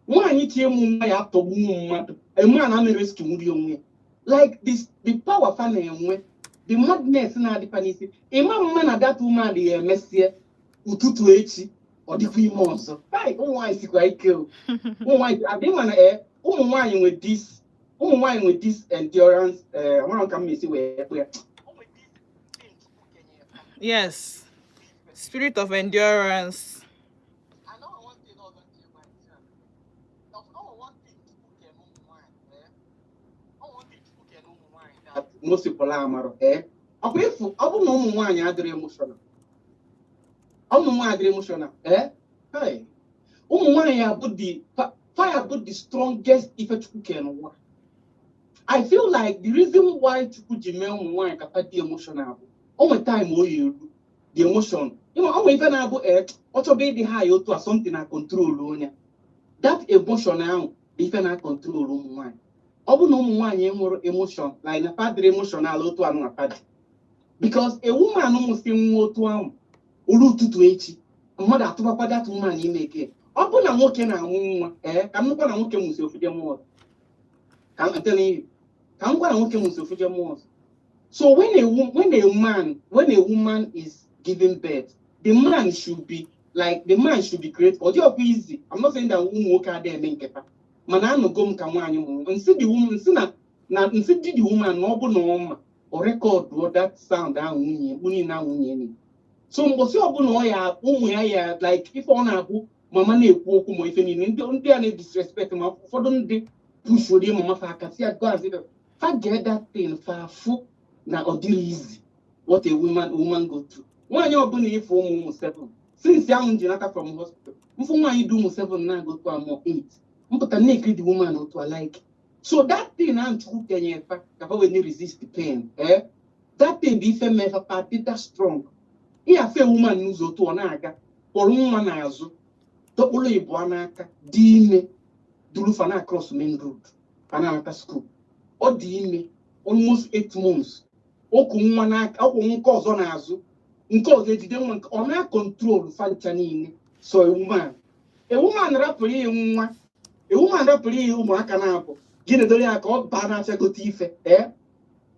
G: nwaanyị chi ịmụ nwa ya atọgbu mmadụ, a man a na-rescue nwuri onwe ya, like this, the power fa na-enwe, the madness na-adịkwa n'isi ịma mma na that woman ya emesie ụtụtụ echi ọ dịkwa ime ọzọ. Hai, ụmụ nwaanyị sikwa ike o. Ụmụ nwaanyị adị ma na ụmụ nwaanyị nwe this endurance, amara m ka m esi wee kpụ ya.
F: O nwere this thing Chukwu kenyere fa.
A: Yes, spirit of endurance.
F: And ọ one thing ọzọ ntị gwa ntị a. Ọ one thing Chukwu kere ụmụ nwaanyị, Ọ one thing Chukwu kere ụmụ nwaanyị that
G: Most people amarụ ọkwa ịfụ, ọ bụrụ na ụmụ nwaanyị adịrị emotional, ụmụ nwaanyị adịrị emotional, hey, ụmụ nwaanyị abụ the fire bụ the strongest ife Chukwu kere n'ụwa. I feel like the reason why Chukwu ji mee ụmụ nwaanyị ka fa dị emotional bụ o nwe time o yi eru the emotion. Ịma ọ nwere ife na-abụ ọ chọba ịdị high otu a, something na control onye, that emotion ahụ bụ ife na control ụmụ nwaanyị. Ọ bụ na ụmụ nwaanyị enwere emotion, like na fa dịrị emotional otu anụ na fa dị, because a woman mụsị nwa otu ahụ uru ụtụtụ echi, mmadụ atụbakwa that woman ime eke. Ọ bụ na nwoke na-amụ nwa, ee, ka m nụkwa na nwoke mụsị ofuje mmụọ ọzọ. Ka m telling you, ka m gwa na nwoke mụsị ofuje mmụọ ọzọ. So when a woman is giving birth, the man should be grateful. Ọ dị ọkwa easy. I'm not saying that ụmụ nwoke adịghị eme nke fa, mana anụgo m ka nwaanyị mụrụ nsị the woman, nsị na nsị di the woman na ọ bụ na ọ ma ọ recordụọ that sound ahụ nwunye mkpu niile ahụ nwunye na. So mgbọsị ọbụla ọ ya ụmụ ya ya, like ife ọ na-abụ mama na-ekwu okwu ma ife niile ndị a na-disrespect, ma ụfọdụ ndị pushurie mama fa aka si ya go and fa get that thing, fa afụ na ọ dịrị easy what a woman go through. Nwaanyị ọbụla ịfụ ụmụ seven, since ahụ m ji nata from hospital, mfụ nwaanyị dị ụmụ seven na-agụ otu amụ eight mpụta na-ekiri the woman otu a, like, so that thing ahụ Chukwu kenye fa ka fa wee na-resist the pain, eh, that thing bụ ife mee fa fa dị that strong. Ihe afe woman n'ụzọ otu ọ na-aga kpọrọ nwa n'azụ, dọkpụrụ ịbụọ n'aka, dị ime, duru fa na cross main road, fa na-anata school. Ọ dị ime almost 8 months, okwu nwa n'aka, ọkwụ nke ọzọ n'azụ, nke ọzọ ejide nwa nke ọ na-control fa ncha niile. So a woman rapụrụ ihe nwa, a woman rapụrụ ihe ụmụaka na-abụ gị na-edoro ya ka ọ baa n'afịa gote ife, ee,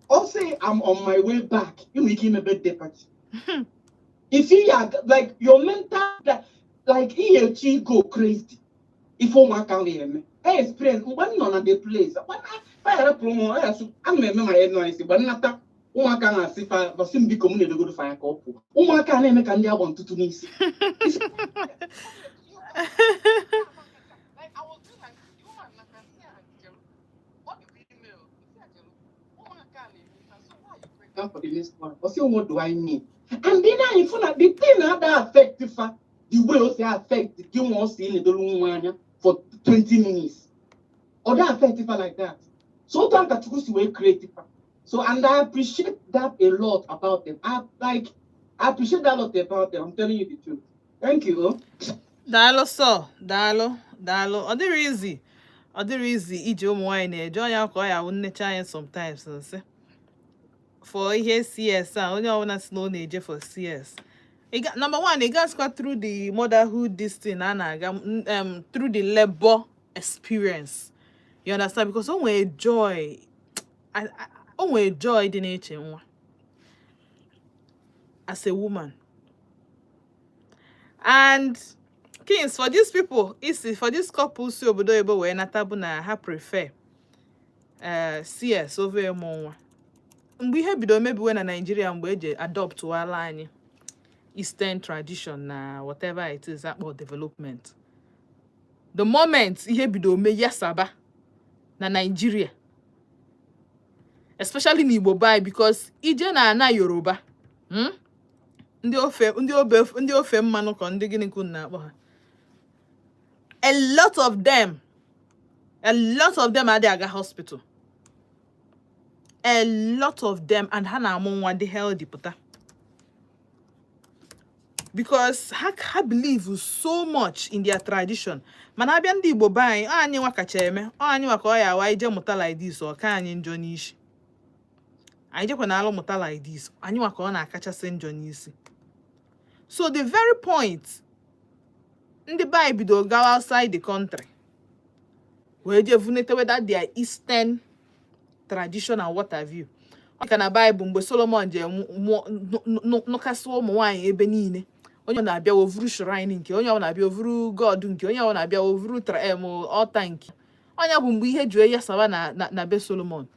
G: ọ sị, "I'm on my way back." Ị nwere ike ime birthday party if you are like your mental, like ihe echi go crazy ife ụmụaka ahụ eme. E experience mgbe m nọ na the place fa rapụrụ ụmụ ya sụ ana m eme ma ya nọ isi mgbe nnata ụmụaka na-asị fa basị m biko m na-edogodo fa ya ka ọ pụọ. Ụmụaka na-eme ka ndị agba ntụtụ n'isi.
F: Like I was doing, like the woman, like I see her jelu. What the email? See her jelu. Woman can't leave. So why are you pregnant?
G: For the next one. Ọ sị, "What do I mean?" And then anyị fụ na the thing ada affect fa the way o si affect gị nwa ọ si na-edoro nwa anya for 20 minutes. Ọ da affect fa like that. So otu aka Chukwu si wee create fa. So and I appreciate that a lot about them. I like I appreciate that a lot about them. I'm telling you the truth. Thank you. Oh.
A: Daalụ sọ, daalụ, daalụ. Ọ dịrị izi, ọ dịrị izi iji ụmụ nwaanyị na-eje ọnya ka ọ ya wụ nnecha anya sometimes nsị for ihe CS a, onye ọbụla si na ọ na-eje for CS. Number one, ị gasịkwa through the motherhood, this thing a na-aga through the labor experience, you understand? Because o nwere joy, o nwere joy dị na-eche nwa as a woman. And kings for these people isi for this couple si obodo oyibo wee nata bụ na ha prefer CS over ịmụ nwa. Mgbe ihe bido mebiwe na Nigeria, mgbe eji adopt wala anyị Eastern tradition na whatever it is akpọ development, the moment ihe bido me yasaba na Nigeria, especially n'Igbo bai, because ije na ana Yoruba, Ndị ofe, ndị obe, ndị ofe mmanụ ka ndị gịnị ka unu na-akpọ ha, a lot of them, a lot of them adịghị aga hospital, a lot of them, and ha na-amụ nwa dị healthy pụta, because ha believe so much in their tradition. Mana abịa ndị Igbo be anyị, ọ anyị nwa kacha eme, ọ anyị nwa ka ọ ya awa ije mụta like this, ọ ka anyị njọ n'isi. Anyị jekwa na alụ mụta like this, anyị nwa ka ọ na-akachasị njọ n'isi. So the very point ndị be anyị bido gawa outside the country wee jee vunetewe that their Eastern tradition and what have you, ọ ka na Bible mgbe Solomon jee nụkasị ụmụ nwaanyị ebe niile, onye ọ na-abịa ovuru shrine nke onye ọ na-abịa ovuru god nke onye ọ na-abịa ovuru altar nke onye bụ mgbe ihe ji ya sawa na be Solomon.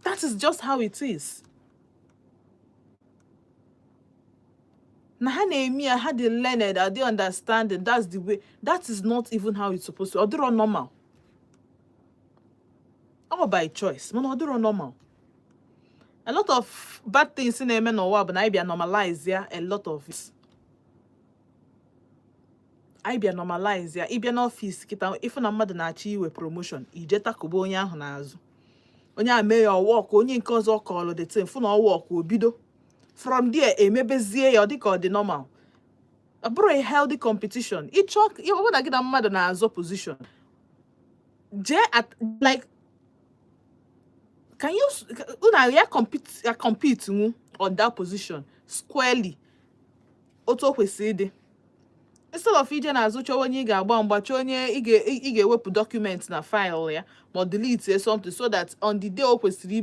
A: That is just how it is. Na ha na-eme ya, ha dị learned, are they understanding? That's the way. That is not even how it's supposed to. Ọ dịrọ normal. All by choice, mana ọ dịrọ normal. A lot of bad things na-eme n'ụwa bụ na anyị bịa normalize ya. A lot of it, anyị bịa normalize ya. Ịbịa n'ọfịs kịta, ịfụ na mmadụ na-achọ iwe promotion, ije takụba onye ahụ n'azụ, onye a mee ya ọwọkụ, onye nke ọzọ kọlụ the thing, fụ na ọwọkụ, obido from there emebezie ya, ọ dịka ọ dị normal. Ọ bụrụ a healthy competition, ịchọ ọ bụrụ na gị na mmadụ na-azọ position. Jee at like, can you una ya compete, ya compete nwu on that position squarely otu o kwesịrị ịdị, instead of ije n'azụ chọọ onye ị ga-agba mgba, chọọ onye ị ga-ewepụ document na file ya ma ọ delete something, so that on the day o kwesịrị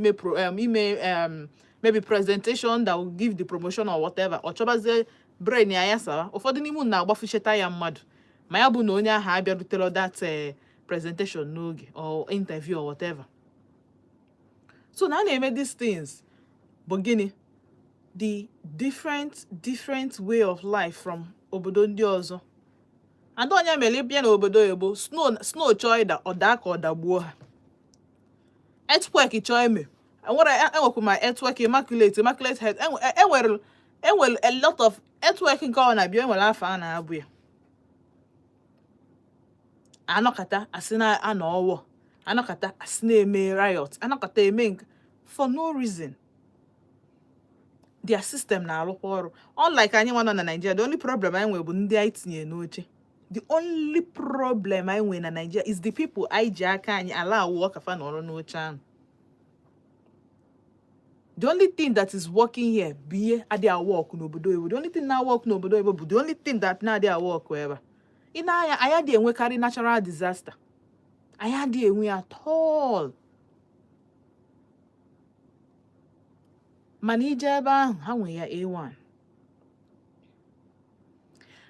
A: ime maybe presentation that will give the promotion or whatever, ọ chọbazie brain ya ya sawa. Ụfọdụ n'ime unu na-agbafucheta ya mmadụ, ma ya bụ na onye ahụ abịarutere that presentation n'oge or interview or whatever. So na a na-eme these things bụ gịnị? The different different way of life from obodo ndị ọzọ. And onye mere ịbịa n'obodo oyibo, snow chọọ ịda, ọ daa ka ọ dagbuo ha. Earthquake chọọ ime, enwere, enwekwa ma earthquake immaculate health. Enwere a lot of earthquake nke ọ na-abịa, enwere afọ a na-abụ ya. Anọkata asị na anọ ọwọ, anọkata asị na-eme riot, anọkata eme nke for no reason. Their system na-arụkwa ọrụ, unlike anyị nwa nọ na Nigeria. The only problem anyị nwere bụ ndị anyị tinye n'oche. The only problem anyị nwere na Nigeria is the people anyị ji aka anyị ala awụọ ka fa nọrọ n'oche ahụ. The only thing that is working here bụ ihe adịghị work n'obodo oyibo. The only thing na work n'obodo oyibo bụ the only thing that na-adịghị work ebe a. Ị na-anya, anyị adịghị enwekarị natural disaster, anyị adịghị enwe ya at all. Mana ije ebe ahụ, ha nwe ya A1.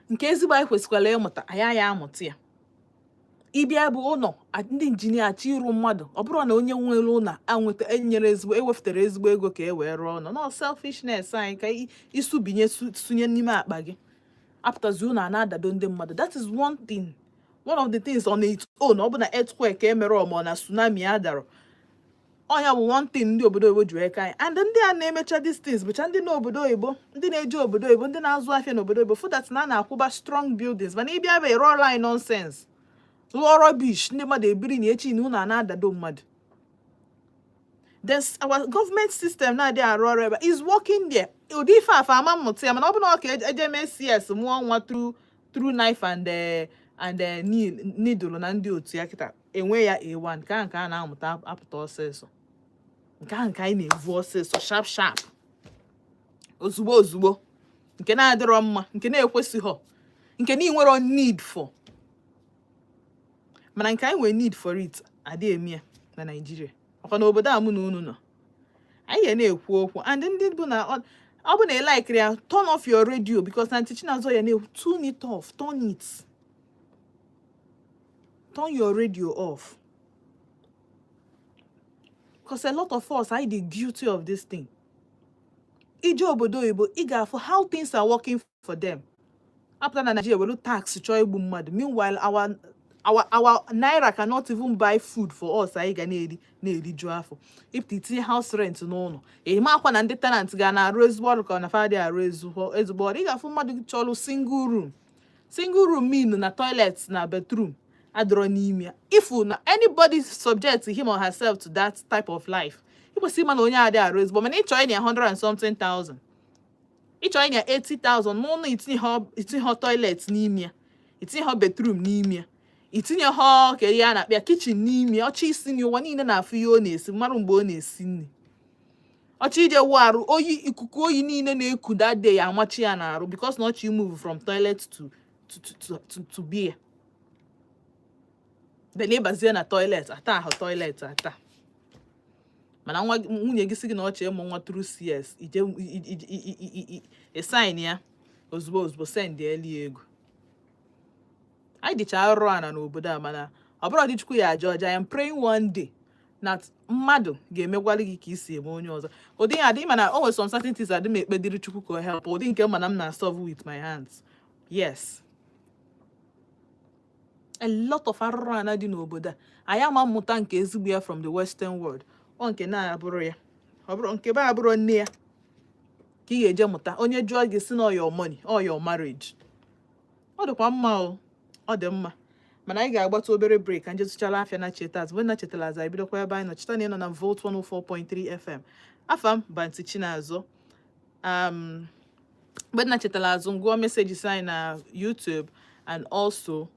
A: Nke ezigbo anyị kwesịkwara ịmụta, anyị aya amụta ya. Ịbịa bụ ụlọ ndị injinia achọ ịrụ mmadụ, ọ bụrụ na onye nwere ụlọ anweta enyere ezigbo, ewefụtara ezigbo ego ka e wee rụọ ụlọ. No, selfishness anyị ka isubinye sunye n'ime akpa gị, apụtazi ụlọ a na-adado ndị mmadụ. That is one thing, one of the things on its own. Ọ bụ na earthquake emere ma ọ na tsunami a dara ọnya bụ one thing ndị obodo oyibo ji wee ka anyị. And ndị a na-emecha these things bụcha ndị n'obodo oyibo, ndị na-eje obodo oyibo, ndị na-azụ afịa n'obodo oyibo, fụ that na a na-akwụba strong buildings. Mana ịbịa ebe ịrụọla anyị nonsense, rụọ rubbish, ndị mmadụ ebiri na echi na ụlọ a na-adado mmadụ. Then our government system na-adịghị arụ ọrụ ebe is working there. Ụdị ife afa ama mmụta ya, mana ọ bụ na ọ ka eje mee CS mụọ nwa through knife and needle na ndị otu ya kịta enwe ya A1. Nke ahụ nke a na-amụta apụta ọsịsọ, nke ahụ nke anyị na-evu ọsịsọ, sharp sharp, ozugbo ozugbo, nke na-adịrọ mma, nke na-ekwesịghọ, nke na ịnwero need for. Mana nke anyị nwere need for it, adịghị eme ya na Naịjirịa. Ọkwa n'obodo a mụ na unu nọ, anyị ga na-ekwu okwu. And ndị bụ na ọ bụ na ị like ya, turn off your radio, because na Aunty Chinazọ ya na-ekwu, turn it off, turn it, turn your radio off, because a lot of us anyị dị guilty of this thing. Ije obodo oyibo, ị ga-afụ how things are working for them. Apụta na Nigeria, welu tax chọọ igbu mmadụ. Meanwhile, our naira cannot even buy food for us. Anyị ga na-eri na-eriju afọ. Ịpụta itinye house rent n'ụlọ, ịma akwa na ndị tenant ga na-arụ ezigbo ọrụ ka ọ na fa adịghị arụ ezigbo ọrụ. Ị ga-afụ mmadụ chọrọ single room, single room mean na toilet na bedroom adịrọ n'ime ya. If na anybody subject him or herself to that type of life, ị kwesịrị ịma na onye adịghị arụ ezigbo. Mana ịchọ ịnya 100 and something thousand, ịchọ ịnya 80,000 n'ụlọ, itinye ha toilet n'ime ya, itinye ha bedroom n'ime ya, itinye ha ka ihe a na-akpọ ya, kitchen n'ime ya. Ọchọ isi nri, ụwa niile na-afụ ihe ọ na-esi, mmarụ mgbe ọ na-esi nri. Ọchọ ije wụ arụ, oyi, ikuku oyi niile na-eku that day ya amachi ya n'arụ, because na ọchọ move from toilet to beer. Then ịbazie na toilet ata ahụ, toilet ata. Mana nwa nwunye gị sị gị na ọ chọọ ịmụ nwa through CS, ije ị sign ya ozugbo ozugbo, send eli ego. Anyị dịcha arụ ana n'obodo a, mana ọ bụrụ dị Chukwu ya aja ọja. I am praying one day na mmadụ ga-emegwalị gị ka isi eme onye ọzọ. Ụdị ya adị, mana o nwere some certain things adị m ekpediri Chukwu ka ọ help. Ụdị nke mana m na-solve with my hands. Yes, a lot of arụrụ ana dị n'obodo a, anyị ama mmụta nke ezigbo ya from the Western world. Ọ nke na-abụrụ ya, ọ bụrụ nke be abụrụ nne ya ka ị ga-eje mụta. Onye jụọ gị, si na your money or your marriage. Ọ dịkwa mma o, ọ dị mma. Mana anyị ga-agbata obere break ka nje tụchala afịa na cheta azụ. Mgbe na chetara azụ, anyị bidokwa ebe anyị nọ. Cheta na ị nọ na Volt 104.3 FM. Afa m bụ Aunty Chinazụ. Mgbe na chetara azụ, ngụọ messages anyị na YouTube and also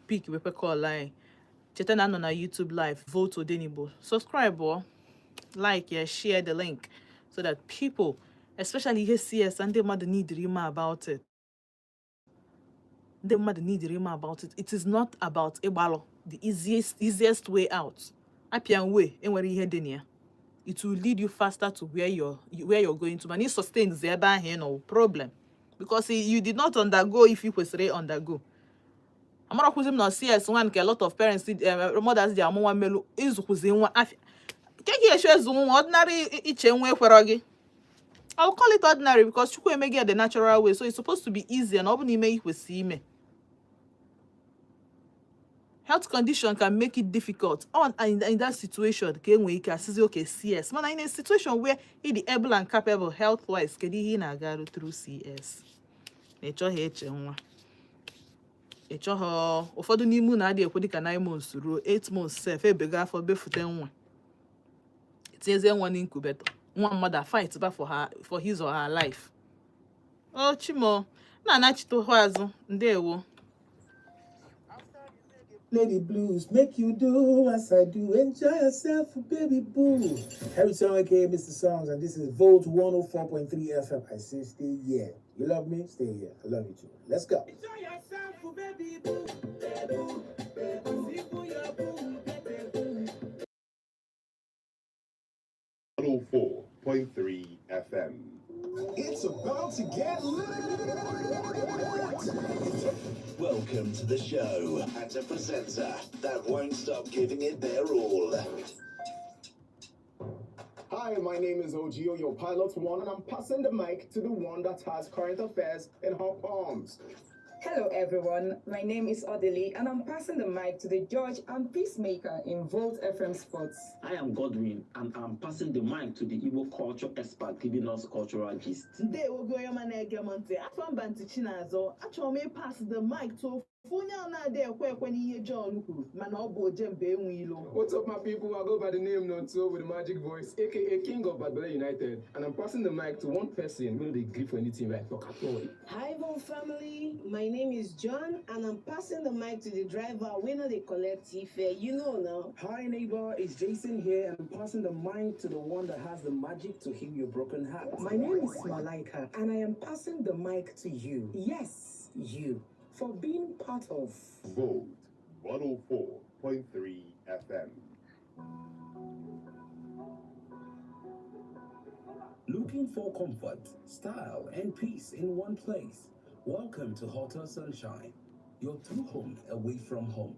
A: pick wepe call anyị. Cheta na anọ na YouTube live, Volt Odenigbo. Subscribe or like ya, share the link so that people, especially ihe CS, ndị mmadụ need ịma about it. Ndị mmadụ need ịma about it. It is not about ịgbalụ the easiest way out. Appian Way enwere ihe dị na ya. It will lead you faster to where you're going to, mana ị sustain ebe ahụ ị nọ problem because you did not undergo if you kwesịrị undergo. Amarakwụzi m na CS nwa nke a lot of parents, mothers ji amụ nwa mmelu ịzụkwụzi nwa afịa ke ka esi ezu nwa ordinary iche nwa ekwero gị. I'll call it ordinary because Chukwu emegị ya the natural way, so it's supposed to be easier na ọ bụ na ime ikwesị ime. Health condition can make it difficult on in that situation ka e nwee ike asịzi okay CS, mana in a situation where ị dị able and capable health wise, kedu ihe ị na-agarụ through CS na ị chọghị eche nwa ị chọghọ? Ụfọdụ n'ime unu adịghị ekwe dịka 9 months ruo 8 months sef, ebego afọ befute nwa, tinyezie nwa n'incubator, nwa mmadụ fight ba for her, for his or her life. O chimo na-anachite azụ. Ndewo.
H: Play the blues, make you do as I do. Enjoy yourself, baby boo. Harry Song, aka Mr. Songs, and this is Volt 104.3 FM. I say stay here. You love me? Stay here. I love you too. Let's go.
I: Enjoy yourself, baby boo. Boo, boo, boo, your boo, baby boo.
J: 104.3 FM.
K: It's about to get lit.
L: Welcome to the show and a presenter that won't stop giving it their all.
K: Hi, my name is Ogio, your pilot one, and I'm passing the mic to the one that has current affairs in her palms.
M: Hello, everyone. My name is Odili, and I'm passing the mic to the judge and peacemaker in Volt FM Sports.
N: I am Godwin, and I'm passing the mic to the Igbo culture expert giving us cultural gist.
A: Ndewo gị, onye ọma na-ege m ntị. Afọ mba ntị Chinazọ. Achọrọ m ịpass the mic to ofu onye a na-adị ekwe ekwe n'ihe John kwuru, mana ọ bụ ojembe enwe ilo.
K: What's up, my people? I go by the name Nonto with the magic voice, aka King of Badbele United, and I'm passing the mic to one person who dey gree for anything right talk at all.
O: Hi, Von family. My name is John, and I'm passing the mic to the driver. We know they collect fare. You know now.
P: Hi, neighbor. It's Jason here, and I'm passing the mic to the one that has the magic to heal your broken heart.
Q: My name is Malaika, and I am passing the mic to you. Yes, you. For being part of
J: Volt 104.3 FM.
P: Looking for comfort, style, and peace in one place? Welcome to Hotel Sunshine, your true home away from home.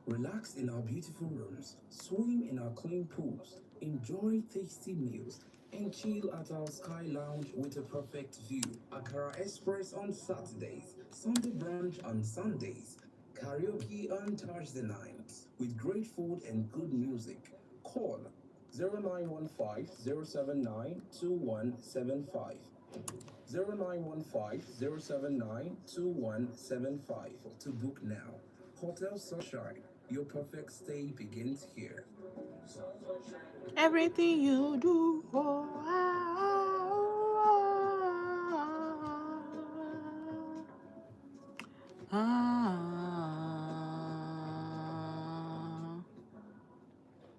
P: Relax in our beautiful rooms, swim in our clean pools, enjoy tasty meals, and chill at our Sky Lounge with a perfect view. Akara Express on Saturdays, Sunday brunch on Sundays, karaoke on Thursday nights, with great food and good music. Call 0915 079 2175. 0915 079 2175 to book now. Hotel Sunshine, your perfect stay begins here.
A: Everything you do, oh, ah, oh, ah, ah.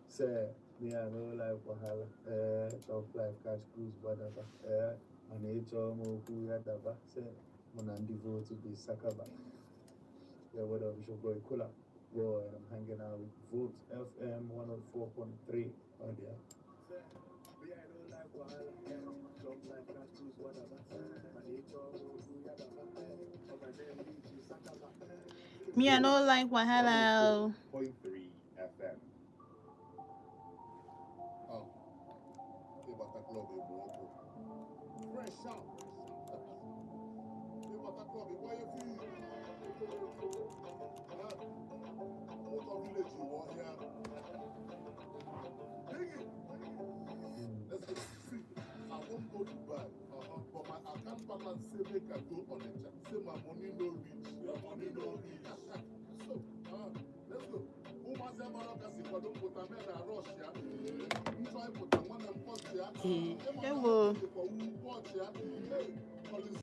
R: Say, me, I no like wahala. Eh, tough life, catch cruise, whatever. Eh, mana ịchọ m okwu ya daba. Say, mụ na ndị Volt be sakaba. Yeah, what up, it's your boy Kula. Boy, and I'm hanging out with Volt FM 104.3 on there. Me, I no like wahala. Eh, tough life, catch cruise, whatever. Mana ịchọ m okwu ya daba. Eh, my name is Sakaba.
A: Me, I no like wahala.
J: 104.3 FM.
S: Oh, ịbata club egbu ọkụ. Fresh out. Ịbata club ịgbanye fii. Ụtọ village iwe ọhịa. Bring it. Let's go. See, I wan go Dubai, but my account balance say make I go Onitsha. Say my money no reach. Your money no reach. So, let's go. Ụmụazị amara ka si kwado mpụta mee na rush ya. Nchọ ịpụta nwanne m kpọchi ya.
A: Ewo.
S: Ịma na kpọchi ya. Hey, Collins.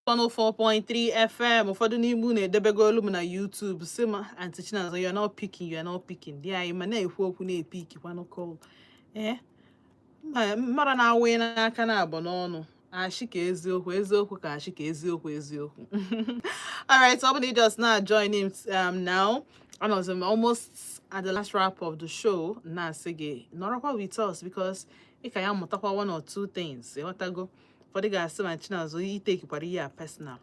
A: 104.3 FM. Ụfọdụ n'ime unu edebego olu m na YouTube si m, "Aunty Chinazọ, you are not picking, you are not picking." Di anyị ma na-ekwu okwu na-epick kwanụ call. Ee, mara na-awụ n'aka na abụ n'ọnụ ashị ka eziokwu, eziokwu ka ashị ka eziokwu, eziokwu. Alright, so ọ bụ na ị just now joining now, anọzi m almost at the last wrap of the show, na-asị gị nọrọkwa with us because ị ka ya mụtakwa one or two things. Ịghọtago? Ụfọdụ ga-asị ma Chinazụ itekikwara ihe a personal.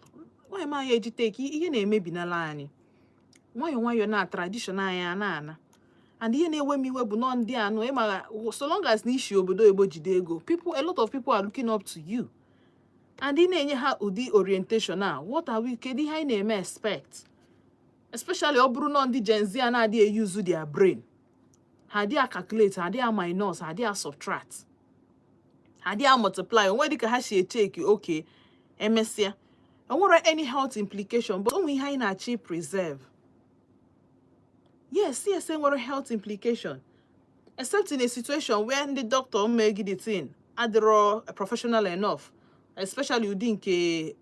A: Nwaanyị m anyị eji teki ihe na-emebinala anyị nwayọọ nwayọọ na tradition anyị a na-ana. And ihe na-ewe m iwe bụ nọ ndị anụ ịma, so long as na isi obodo oyibo jide ego, people, a lot of people are looking up to you and ị na-enye ha ụdị orientation a. What are we, kedu ihe anyị na-eme expect, especially ọ bụrụ nọ ndị Gen Z a na-adịghị use their brain? Ha adịghị calculate, ha adịghị minus, ha adịghị subtract, ha adịghị multiply. Onwe dịka ha si echeki oke emesịa, enwere any health implication, but onwe ihe anyị na-achọ preserve. Yes, enwere health implication, except in a situation where ndị doctor mee gị the thing adịrọ professional enough, especially ụdị nke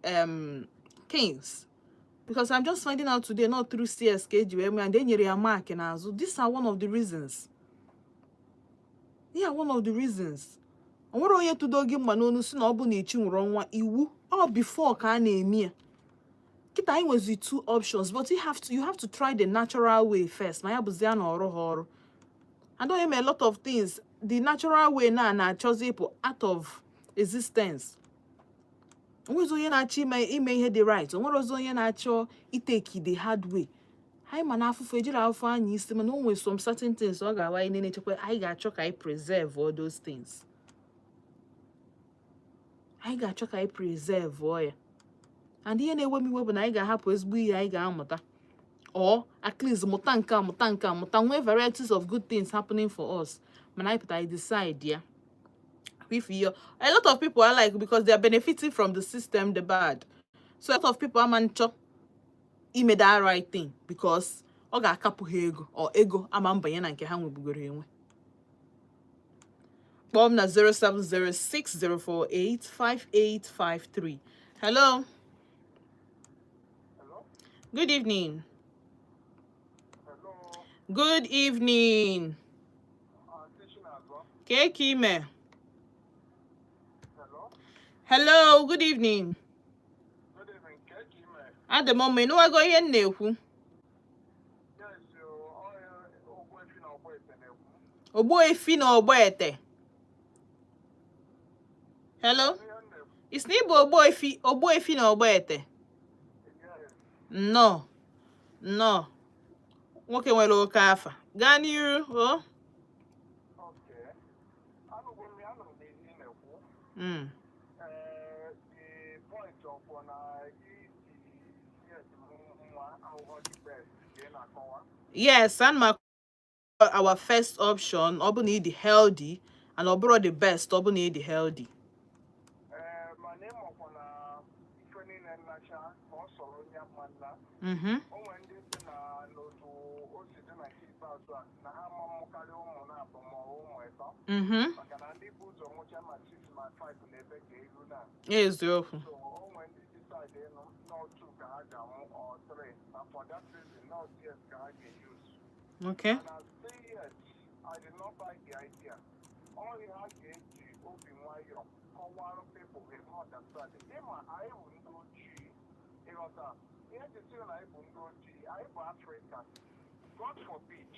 A: Kings, because I'm just finding out today, not through CS ka eji wee mee and e nyere ya mark n'azụ. These are one of the reasons. Yeah, one of the reasons. O nwere onye tụdo gị mma n'onu si na ọ bụ na ichi nwụrụ ọnwa iwu ọ before ka a na-eme ya. Kịta anyị nwezi two options, but you have to try the natural way first. Ma ya bụzi ya na ọrụ ha ọrụ and eme a lot of things the natural way na na-achọzi ịpụ out of existence. Onwezi onye na-achọ ime ihe dị right, onwere ozi onye na-achọ iteki the hard way. Anyị ma na afụfụ ejiri afụfụ anya isi, mana o nwere some certain things ọ ga-awa anyị na-echekwa. Anyị ga-achọ ka anyị preserve all those things. Anyị ga-achọ ka anyị preserve ya. And ihe na-ewe m iwe bụ na anyị ga-ahapụ ezigbo ihe anyị ga-amụta, or at least mụta nke a, mụta nke a, mụta nwee varieties of good things happening for us, mana anyị pụta, anyị decide ya if you, a lot of people are like, because they are benefiting from the system, the bad. So a lot of people ama nchọ ime that right thing because ọ ga-akapụ ha ego or ego ama mbanye na nke ha nwebugoro enwe. Kpọọ m na 07060485853. Hello, good evening. Good evening. Kee ime? Hello, good evening. Adị m mma. Ịnụwago ihe m na-ekwu?
B: Yes, Ogbuefi na Ogbuete na-ekwu.
A: Ogbuefi na Ogbuete. Hello?
B: Ihe m na-ekwu.
A: Isi na ịbụ Ogbuefi, Ogbuefi na Ogbuete?
B: Yes.
A: Nnọọ. Nnọọ. Nwoke nwere oke afa. Gaa n'iru, o.
B: Okay. Anụgo m ya, anụrụ m ihe ị na-ekwu. The point of na iji CS nwa ahụhụ the best ka ị na-akọwa.
A: Yes, and my our first option, ọ bụ na ị dị healthy, and ọ bụrụ the best, ọ bụ na ị dị healthy.
B: Ee, mana ịmakwa na ife niile nnacha ka ọ sọrọ onye mma nna. O nwere ndị si na n'otu o si dị na nke ikpeazụ a na ha ama mmụkarị ụmụ na-abụ ma ọ bụ ụmụ ịtọ. Maka na ndị bụ ụzọ nwụcha ma 6 ma 5 na ebe ka elu na.
A: Eziokwu.
B: So o nwere ndị decide ịnụ n'otu ka ha ga-anwụ or 3, na for that reason not yes ka ha ga-use. And I say yes, I did not buy the idea. All ihe ha ga-eji obi nwayọọ kọwarụ people will understand. Ịma anyị bụ ndị ojii, ịghọta ihe ji sị na anyị bụ ndị ojii, anyị bụ Afrịka. God forbid,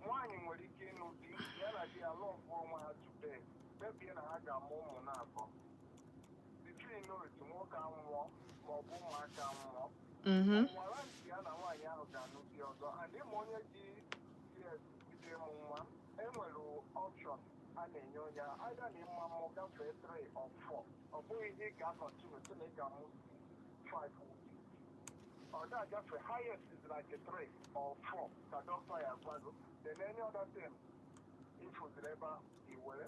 B: nwaanyị nwere ike ịnụ di, ya na di ya love onwe ha today, kpebie na ha ga-amụ ụmụ na-abụọ. Before you know it, nwoke anwụọ ma ọ bụ ụmụaka anwụọ. Nwara ntị ya na nwaanyị ahụ ga-anụ di ọzọ. And ịma onye ji CS bido ịmụ nwa, enwere option a na-enye onye ahụ, either na ịma mụ gafee 3 or 4. Ọ bụghị ihe ị ga-continue sị na ị ga-amụ 5. Ọ ga-agafe, highest is like a 3 or 4 ka doctor ya gwago. Then any other thing ifụziri ebe ahụ i were.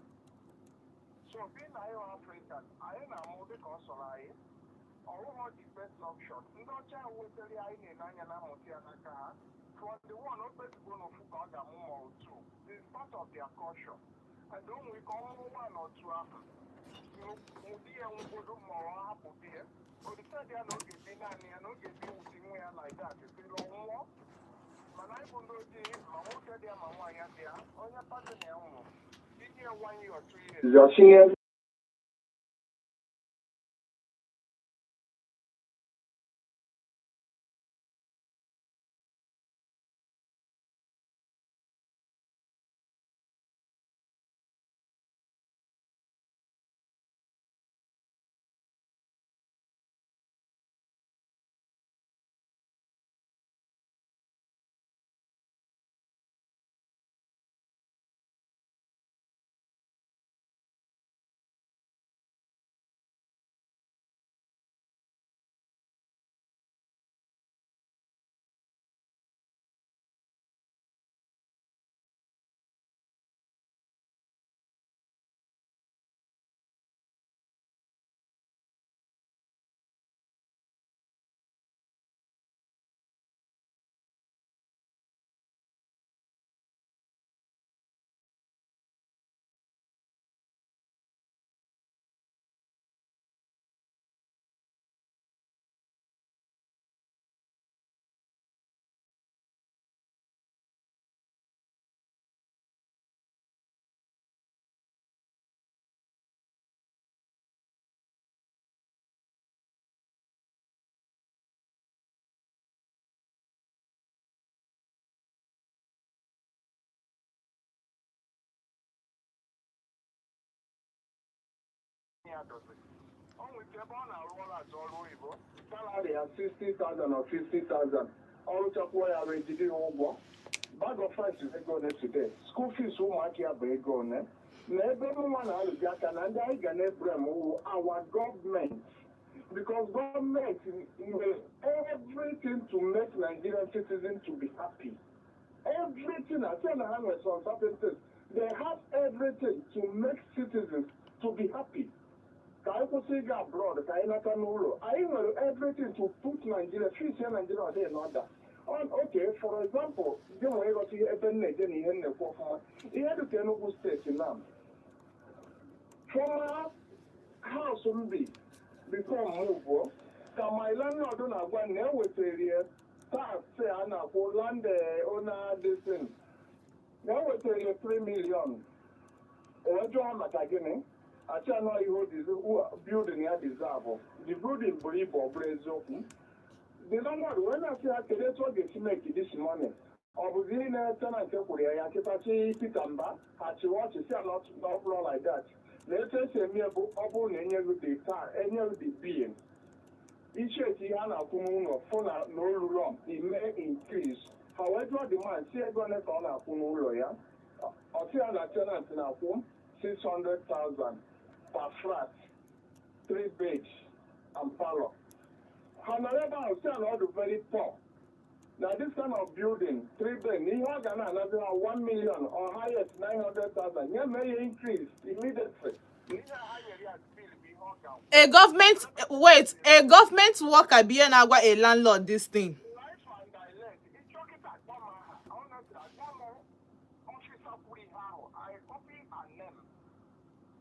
B: So being na anyị African, anyị na-amụ dịka ọ sọrọ anyị. Ọwụghọ the best option. Ndị ọcha ahụ wetara ya, anyị na-ene anya na amụta ya n'aka ha. From the one o kpezigbo n'ofu ka ọ ga-amụ ma otu is part of their culture. And o nwere ike ọmụmụ nwa na otu ahụ ụdị ya nwụgodo ma ọ hapụ di ya, olise ya na oge bi naanị ya na oge bi wuti nwa ya like that sịrị ọnwụọ. Mana anyị bụ ndị ojii, ma nwoke dị ya ma nwaanyị dị ya, onye partner ya nwụrụ, inye ya 1 year or 2 years, your senior ya dozi o nwere ike ebe ọ na-arụ ọrụ azụ ọrụ oyibo, salary ya 60,000 or 50,000, ọrụ chakwuo ya arụ ejide ya ụgwọ. Bag of rice is ego one today, school fees ụmụaka ya bụ ego one. Na ebe nwa na-alụzi aka na ndị anyị ga na-ebrem wụ our government, because government nwere everything to make Nigerian citizens to be happy. Everything. I say na ha nwere some certain things. They have everything to make citizens to be happy. Ka anyị kwụsị ịga abroad, ka anyị nata n'ụlọ. Anyị nwere everything to put Nigeria, fix ya, Nigeria ọ dị in order. Okay, for example, gị nwere ịghọta ihe ebe m na-eje na ihe m na-ekwu ọfụma. Ihe dịka Enugu Steeti na former house m bi before m move, ka my landlord na-agwa m na ewetara ya tax a na-akwụ land owner this thing, na ewetara ya 3 million. Wee jụọ maka gịnị, achị anọ ihe o building ya deserve. The building buru ibu. Ọ bụrụ eziokwu, the landlord wee na-asị ha kedu etu ọ ga-esi make this money. Ọ bụzi ihe na tenant kwụrụ ya ya kịtachi Peter Mba ha chịwa ọchị si not not like that, na etu esi eme bụ ọ bụrụ na enyeghị the tar, enyeghị the bill, icheki ihe a na-akwụ n'ụlọ fụ na n'olulu ime increase. Ha wee jụọ the man si ego ole ka ọ na-akwụ n'ụlọ ya. Ọ sị ya na tenant na-akwụ 600,000 per flat, three beds and parlor. Ha nọrọ ebe ahụ sị ya na ọ dị very poor, na this kind of building, three bed, na ihe ọ ga na-anazi ha 1 million or highest 900,000. Ya mee ya increase immediately, na ihe a ha nyere ya bill bụ ihe ọ ga-akwụ.
A: A government, wait, a government worker bụ ihe na-agwa a landlord this thing?
B: Life and direct. Ịchọ kịta akpọ m aha. Honestly, agwa m officer kwuru ihe ahụ. I copy and name.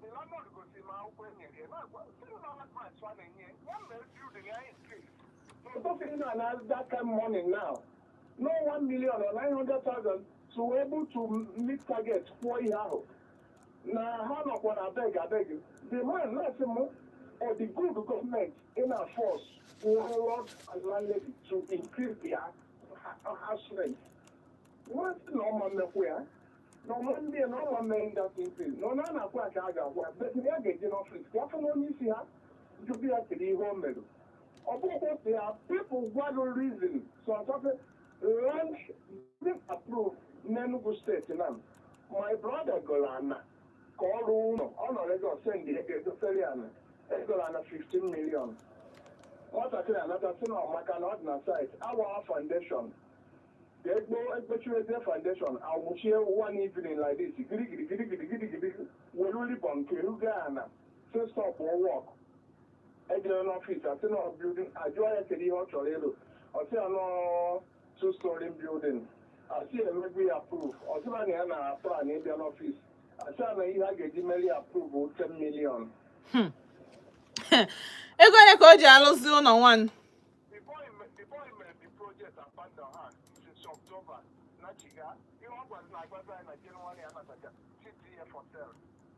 B: The landlord gosiri m akwụkwọ e nyere ya na-agwa sị na advice ọ na-enye ya mere building ya increase. So those na that kind money now, no 1 million or 900,000 to able to meet target kwụọ ihe ahụ na ha nọkwa na abeg abeg. The man na-asị m or the good government in a force landlord and landlady to increase their house rent. Nwa sị na ọma mmekwu ya na ọma ndị na ọma mee that increase na ọ na-akwụ ya ka a ga-agwa ya, but ya ga-eje n'office ka afọ na onye isi ha jụbụ ya kedu ihe o mere. Ọ bụghị sị ya people gwado reason so asọsị land approve n'Enugu Steeti. Na my brother goro ana ka ọ rụọ ụlọ, ọ nọ Lagos send ego egosiri ana egoro ana 15 million. Nwatakịrị anata sị na ọ maka na ọ dị na site awa foundation ka egbo ekpechirezie foundation awụchie one evening like this, girigiri girigiri girigiri, were ribbon nke rugo ana si stop work. Ejere n'office asị na building, ajụọ ya kedu ihe ọ chọrọ ịlụ, ọ sị ya nọ two story building. Asị emegbu ya proof, ọ sịra na ya na plan ịbịa n'office. Asị na ihe a ga-eji meri approve 10 million.
A: Ego ole ka o ji alụzi ụlọ nwan?
B: Before he made the project, abandon ha since October na chiga ihe ọ gwazi na-agwazi anyị na January anatacha CTA for sale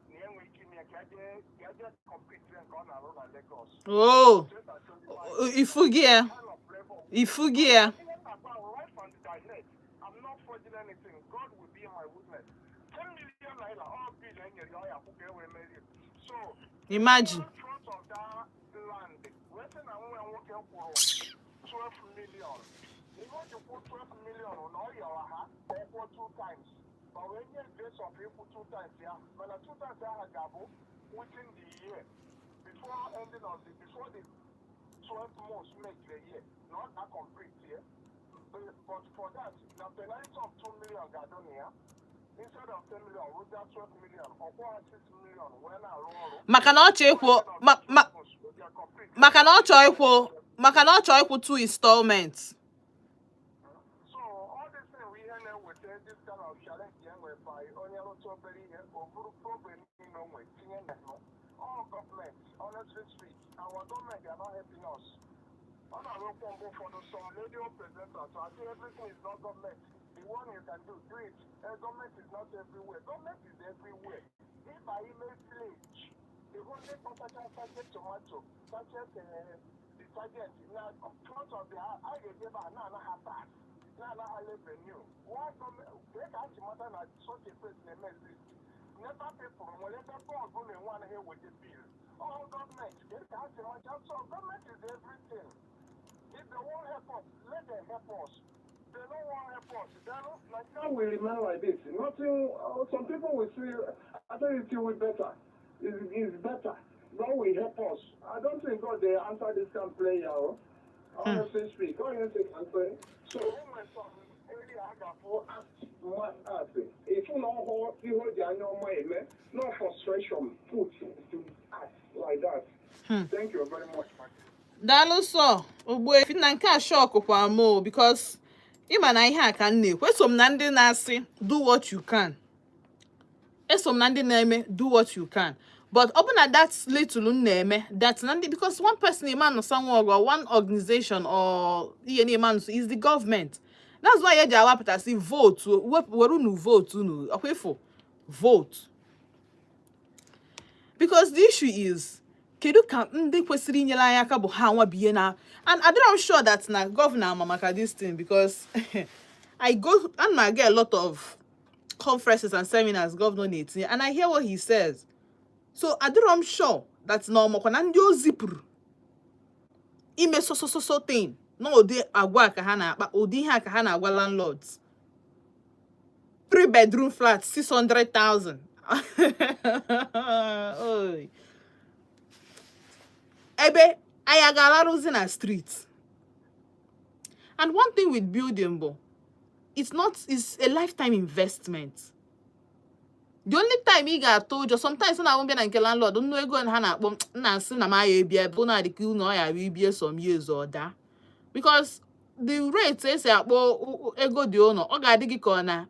B: na enwe ike ime ya ka eje complete nke ọ na-arụ na Lagos.
A: Oh, ifugi ya, ifugi ya.
B: Right from the direct, I'm not forging anything. God will be my witness. 10 million naira, all bill enyere ya, ọ ya akwụ ka e wee merie. So,
A: Imagine.
B: in front of that land, wee sị na nwa ya nwoke kwụrụ 12 million. Ihe o ji kwụ 12 million na ọ yọrọ ha ka ọ kwụọ two times. Ma wee nye grace of ịkwụ two times ya. Mana two times ahụ ga-abụ within the year. Before ending of the, before the 12 months make the year, not that complete year. But for that, the penalty of 2 million ga-adọ na ya. Instead of 10 million, with that 12 million, ọ kwụọ 6 million wee na-arụ ọrụ.
A: Maka na ọ chọọ ịkwụ, maka na ọ chọọ ịkwụ two installments.
B: So all this thing we ihe na-eweta this kind of challenge ya nwere by onye rụta obere ihe, o buru problem niile o nwere tinye na ya. All government, honestly speak, our government, they are not helping us. Ọ na-arụ okwu mgbe ụfọdụ some radio presenters, so I say everything is not government. The one you can do, do it. Government is not everywhere. Government is everywhere. If I email village, the only kpọtacha sachet tomato, sachet detergent na front of the house, a ga-eji ebe a na-ana ha tax, na-ana ha revenue. Why government? Ka a si mata na such a place na-eme exist? NEPA people nwere ebe bulb na-enwe anaghị eweta bill. All government, ka a si mata? So government is everything. If they won't help us, let them help us. They don't want help us, then Nigeria will remain like this. Nothing. Some people will say, I think it will be better. It's better. God will help us. I don't think God they answer this kind of prayer. Oh. Honestly speak, God didn't answer. So when some area I got for ask man ask, if you know how you hold the annual money, no frustration put to act like that. Thank you very much, my
A: Daalụ sọ, Ogbuefi. Na nke a shock kwa m o, because ịma na ihe a ka m na-ekwu. Eso m na ndị na-asị do what you can, eso m na ndị na-eme do what you can, but ọ bụ na that little m na-eme that na ndị, because one person ịma nụsa nwa ọgụ or one organization or ihe na ịma nụsa is the government. That's why eji awapụtasị vote, were unu vote unu ọkwa ịfụ vote, because the issue is, kedu ka ndị kwesịrị inyere anyị aka bụ ha nwa bụ ihe na. And adịrọ m sure that na governor ama maka this thing, because I go, ana m aga a lot of conferences and seminars governor na-etinye, and I hear what he says. So adịrọ m sure that na ọmakwa na ndị o zipụrụ ime so so so so thing na ụdị agwa a ka ha na-akpa, ụdị ihe a ka ha na-agwa landlords. Three bedroom flat, 600,000. Oy. Ebe anyị a ga-alarụzi na street? And one thing with building bụ it's not, it's a lifetime investment. The only time ị ga-atụ ụjọ sometimes na abụ bịa na nke landlord, nnu ego ha na-akpọ m na-asị na m aya ebi ebe ụnụ adịka ụnụ ọ ya bụ ibie some years ọ daa, because the rate esi akpọ ego dị ụlọ, ọ ga-adị gị ka ọ na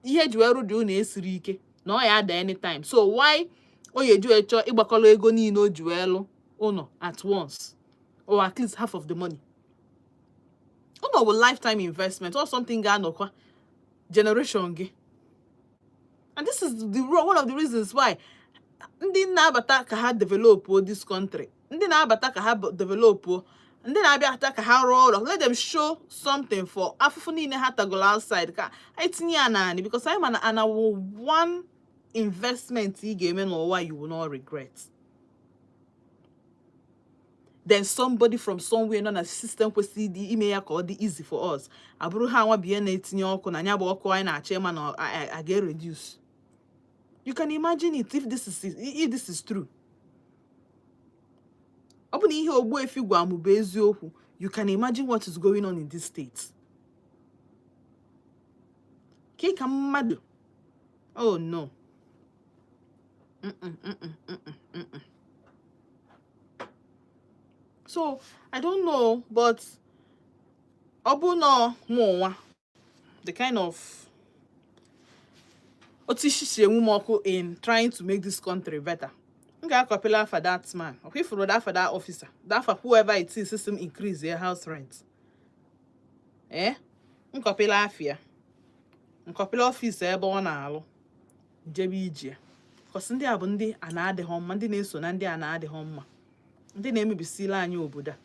A: ihe eji wee rụ dị ụlọ esiri ike na ọ ya ada anytime. So why o ya eji wee chọọ ịgbakọrọ ego niile o ji wee lụ ụlọ at once, or at least half of the money? Ụlọ bụ lifetime investment or something ga-anọkwa generation gị. And this is the one of the reasons why ndị na-abata ka ha develop this country, ndị na-abata ka ha develop, ndị na-abịata ka ha rụọ ụlọ, let them show something for afụfụ niile ha tagolo outside, ka anyị tinye ya naanị, because anyị ma na ana wụ one investment ị ga-eme n'ụwa you will not regret. Then somebody from somewhere nọ na system kwesịrị ịdị ime ya ka ọ dị easy for us, abụrụ ha nwa bụ ihe na-etinye ọkụ na ya bụ ọkụ anyị na-achọ ịma na a ga-reduce. You can imagine it, if this is true, ọ bụ na ihe Ogbuefi gwa m bụ eziokwu, you can imagine what is going on in this state. Ke ka mmadụ, oh no. Mm-mm, mm-mm, mm-mm, mm-mm. So I don't know, but ọ bụ na mụ nwa the kind of Otu isi si enwu m ọkụ in trying to make this country better, m ga-akọpịla afa that man. Ọkwa ifuru afa that officer, that afa whoever it is system increase their house rent. Nkọpịla afịa, nkọpịla office ebe ọ na-alụ, njebe ije. Cause ndị a bụ ndị a na-adịghọ mma, ndị na-eso na ndị a na-adịghọ mma, ndị na-emebisila anyị obodo a,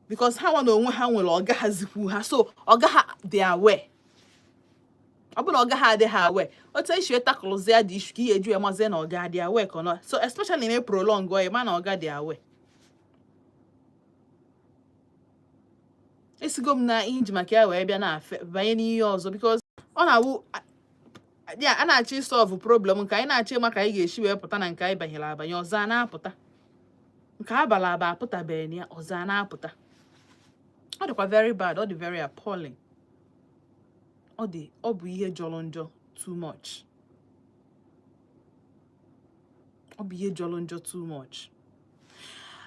A: because ha nwa na onwe ha nwere ọga ha zikwu ha, so ọga ha dị aware. Ọ bụ na ọga ha adịghị aware, otu esi tacklezie dị issue ka ihe eju ya mazie na ọga adị aware ka ọ nọ. So especially na prolong ya, ma na ọga dị aware. Esigo m na ihe nji maka ya wee bịa na banye n'ihe ọzọ, because ọ na-awụ ya a na-achọ ịsolve problem nke anyị na-achọ ịma ka anyị ga-esi wee pụta na nke anyị banyere abanye, ọzọ a na-apụta nke abala aba apụtabeghị na ya, ọzọ a na-apụta. Ọ dịkwa very bad, ọ dị very appalling, ọ dị, ọ bụ ihe jọrọ njọ too much, ọ bụ ihe jọrọ njọ too much.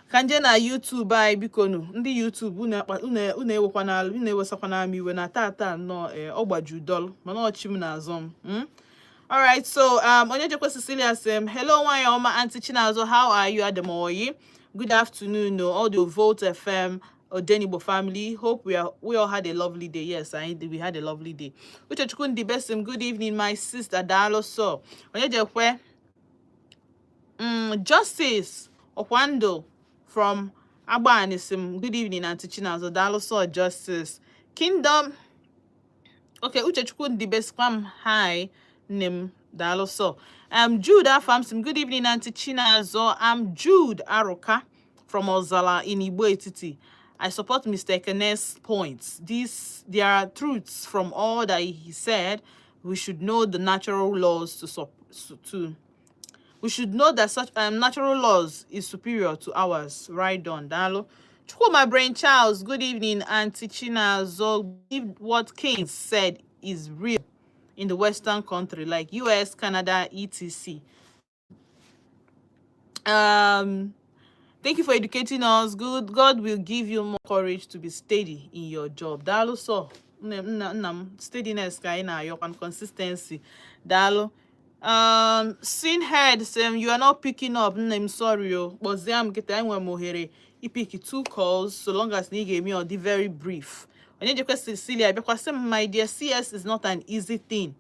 A: Ka nje na YouTube anyị, bikonu ndị YouTube, unu ewekwana, unu ewesakwana m iwe na tata nnọọ ọ gbaju dọlụ, mana ọchị m na-azọ m. Alright, so Onyejekwe Cecilia sị m, hello nwanyị ọma, Aunty Chinazọ, how are you? Ademoyi, good afternoon, all the Volt FM Odenigbo family. Hope we all had a lovely day. Yes, we had a lovely day. Uchechukwu Ndibesim, good evening, my sister. Dalo so. Onyejekwe, Justice Okwando from Agbanisim, good evening, Aunty Chinazọ. Dalo so, Justice. Kingdom. Okay, Uchechukwu Ndibesim, hi. Nim dalo so. Jude Afamsim, good evening, Aunty Chinazọ. I'm Jude Aruka from Ozala in Igbo Etiti. I support Mr. Ekene's points. There are truths from all that he said. We should know the natural laws to we should know that such natural laws is superior to ours. Right on, Dalo. Chukwuma Brain Charles, good evening, Auntie Chinazo. If what King said is real in the Western country like US, Canada, etc. Thank you for educating us. Good. God will give you more courage to be steady in your job. Dalo so. Nna m, steadiness ka anyị na-ayọkwa and consistency. Daalụ. Sin head sị you are not picking up. Nne m, sorry o. Kpọzie m kịta, enwere m ohere ipick two calls, so long as na ị ga-eme ọ dị very brief. Onye jekwe Cecilia bịakwa sị m, my dear, CS is not an easy thing,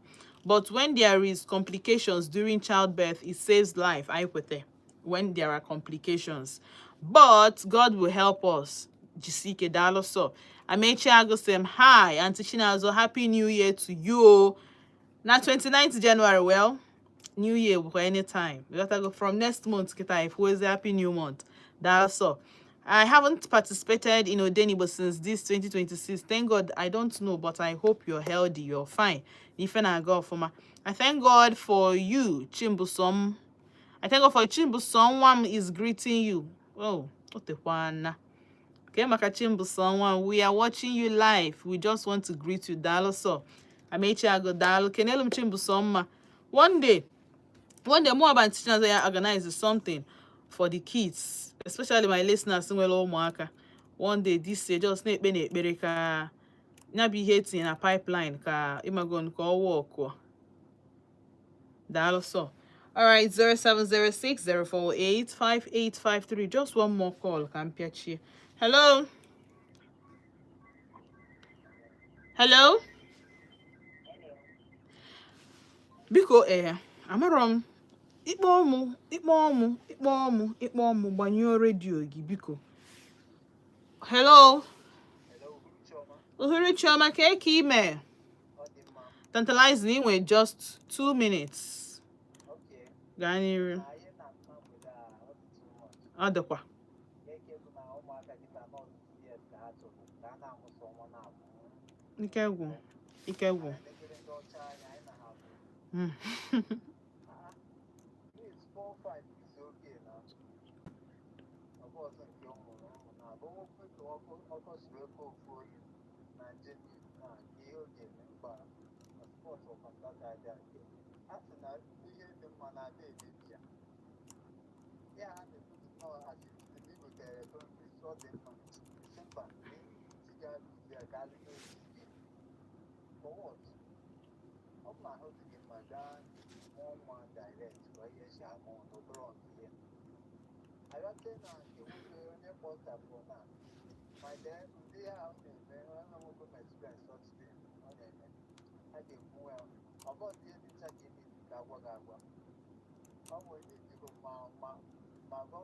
A: but when there is complications during childbirth, it saves life. Anyị kwete when there are complications, but God will help us. Jisike, daalụ so. Amechi Agụ sị m, hi, Aunty Chinazo, happy new year to you. Na 29th January, well, new year bụkwa anytime. We gotta go from next month kita if was happy new month. That's all. I haven't participated in Odenigbo since this 2026. Thank God, I don't know, but I hope you're healthy, you're fine. Ife na-aga ọfụma. I thank God for you, Chimbusom. I thank God for Chimbusom nwa is greeting you. Oh, otekwana. Okay, maka Chimbusom nwa, we are watching you live. We just want to greet you. Daalụ so. Amechi Ago, daalụ. Kenelu m Chimbusom ma. One day more about Chinazọ ya organize something for the kids, especially my listeners nwere ụmụaka. One day this year, just na-ekpe na ekpere ka ya bụ ihe etinye na pipeline ka ịmago ka ọ wọkụọ. Daalụ so. All right, 0706 048 5853. Just one more call ka m pịachie. Hello? Hello? Biko, amarọ m, ịkpọ mụ, ịkpọ mụ, ịkpọ mụ, ịkpọ mụ, gbanyụọ redio gị, biko. Hello? Uhuruchi ọma, ka eke ime? Tantalizing, ị nwere just 2 minutes. Gaa n'iru. Ọ dịkwa. Ike gwụ, ike gwụ.
T: na ahụ dị gị mma, gaa mụọ nwa direct ka ihe si amụ n'obere ihe. Abịazie na nke nwoke onye kpọtapụ na my dear, ndị ahụ na-eme enwego m experience such thing. Ọ na-eme a ga-ekwu ya, ọ bụghị ihe dị ncha ka ị na-esi ka agwa gị agwa. Ọ nwere ndị ma ma ma.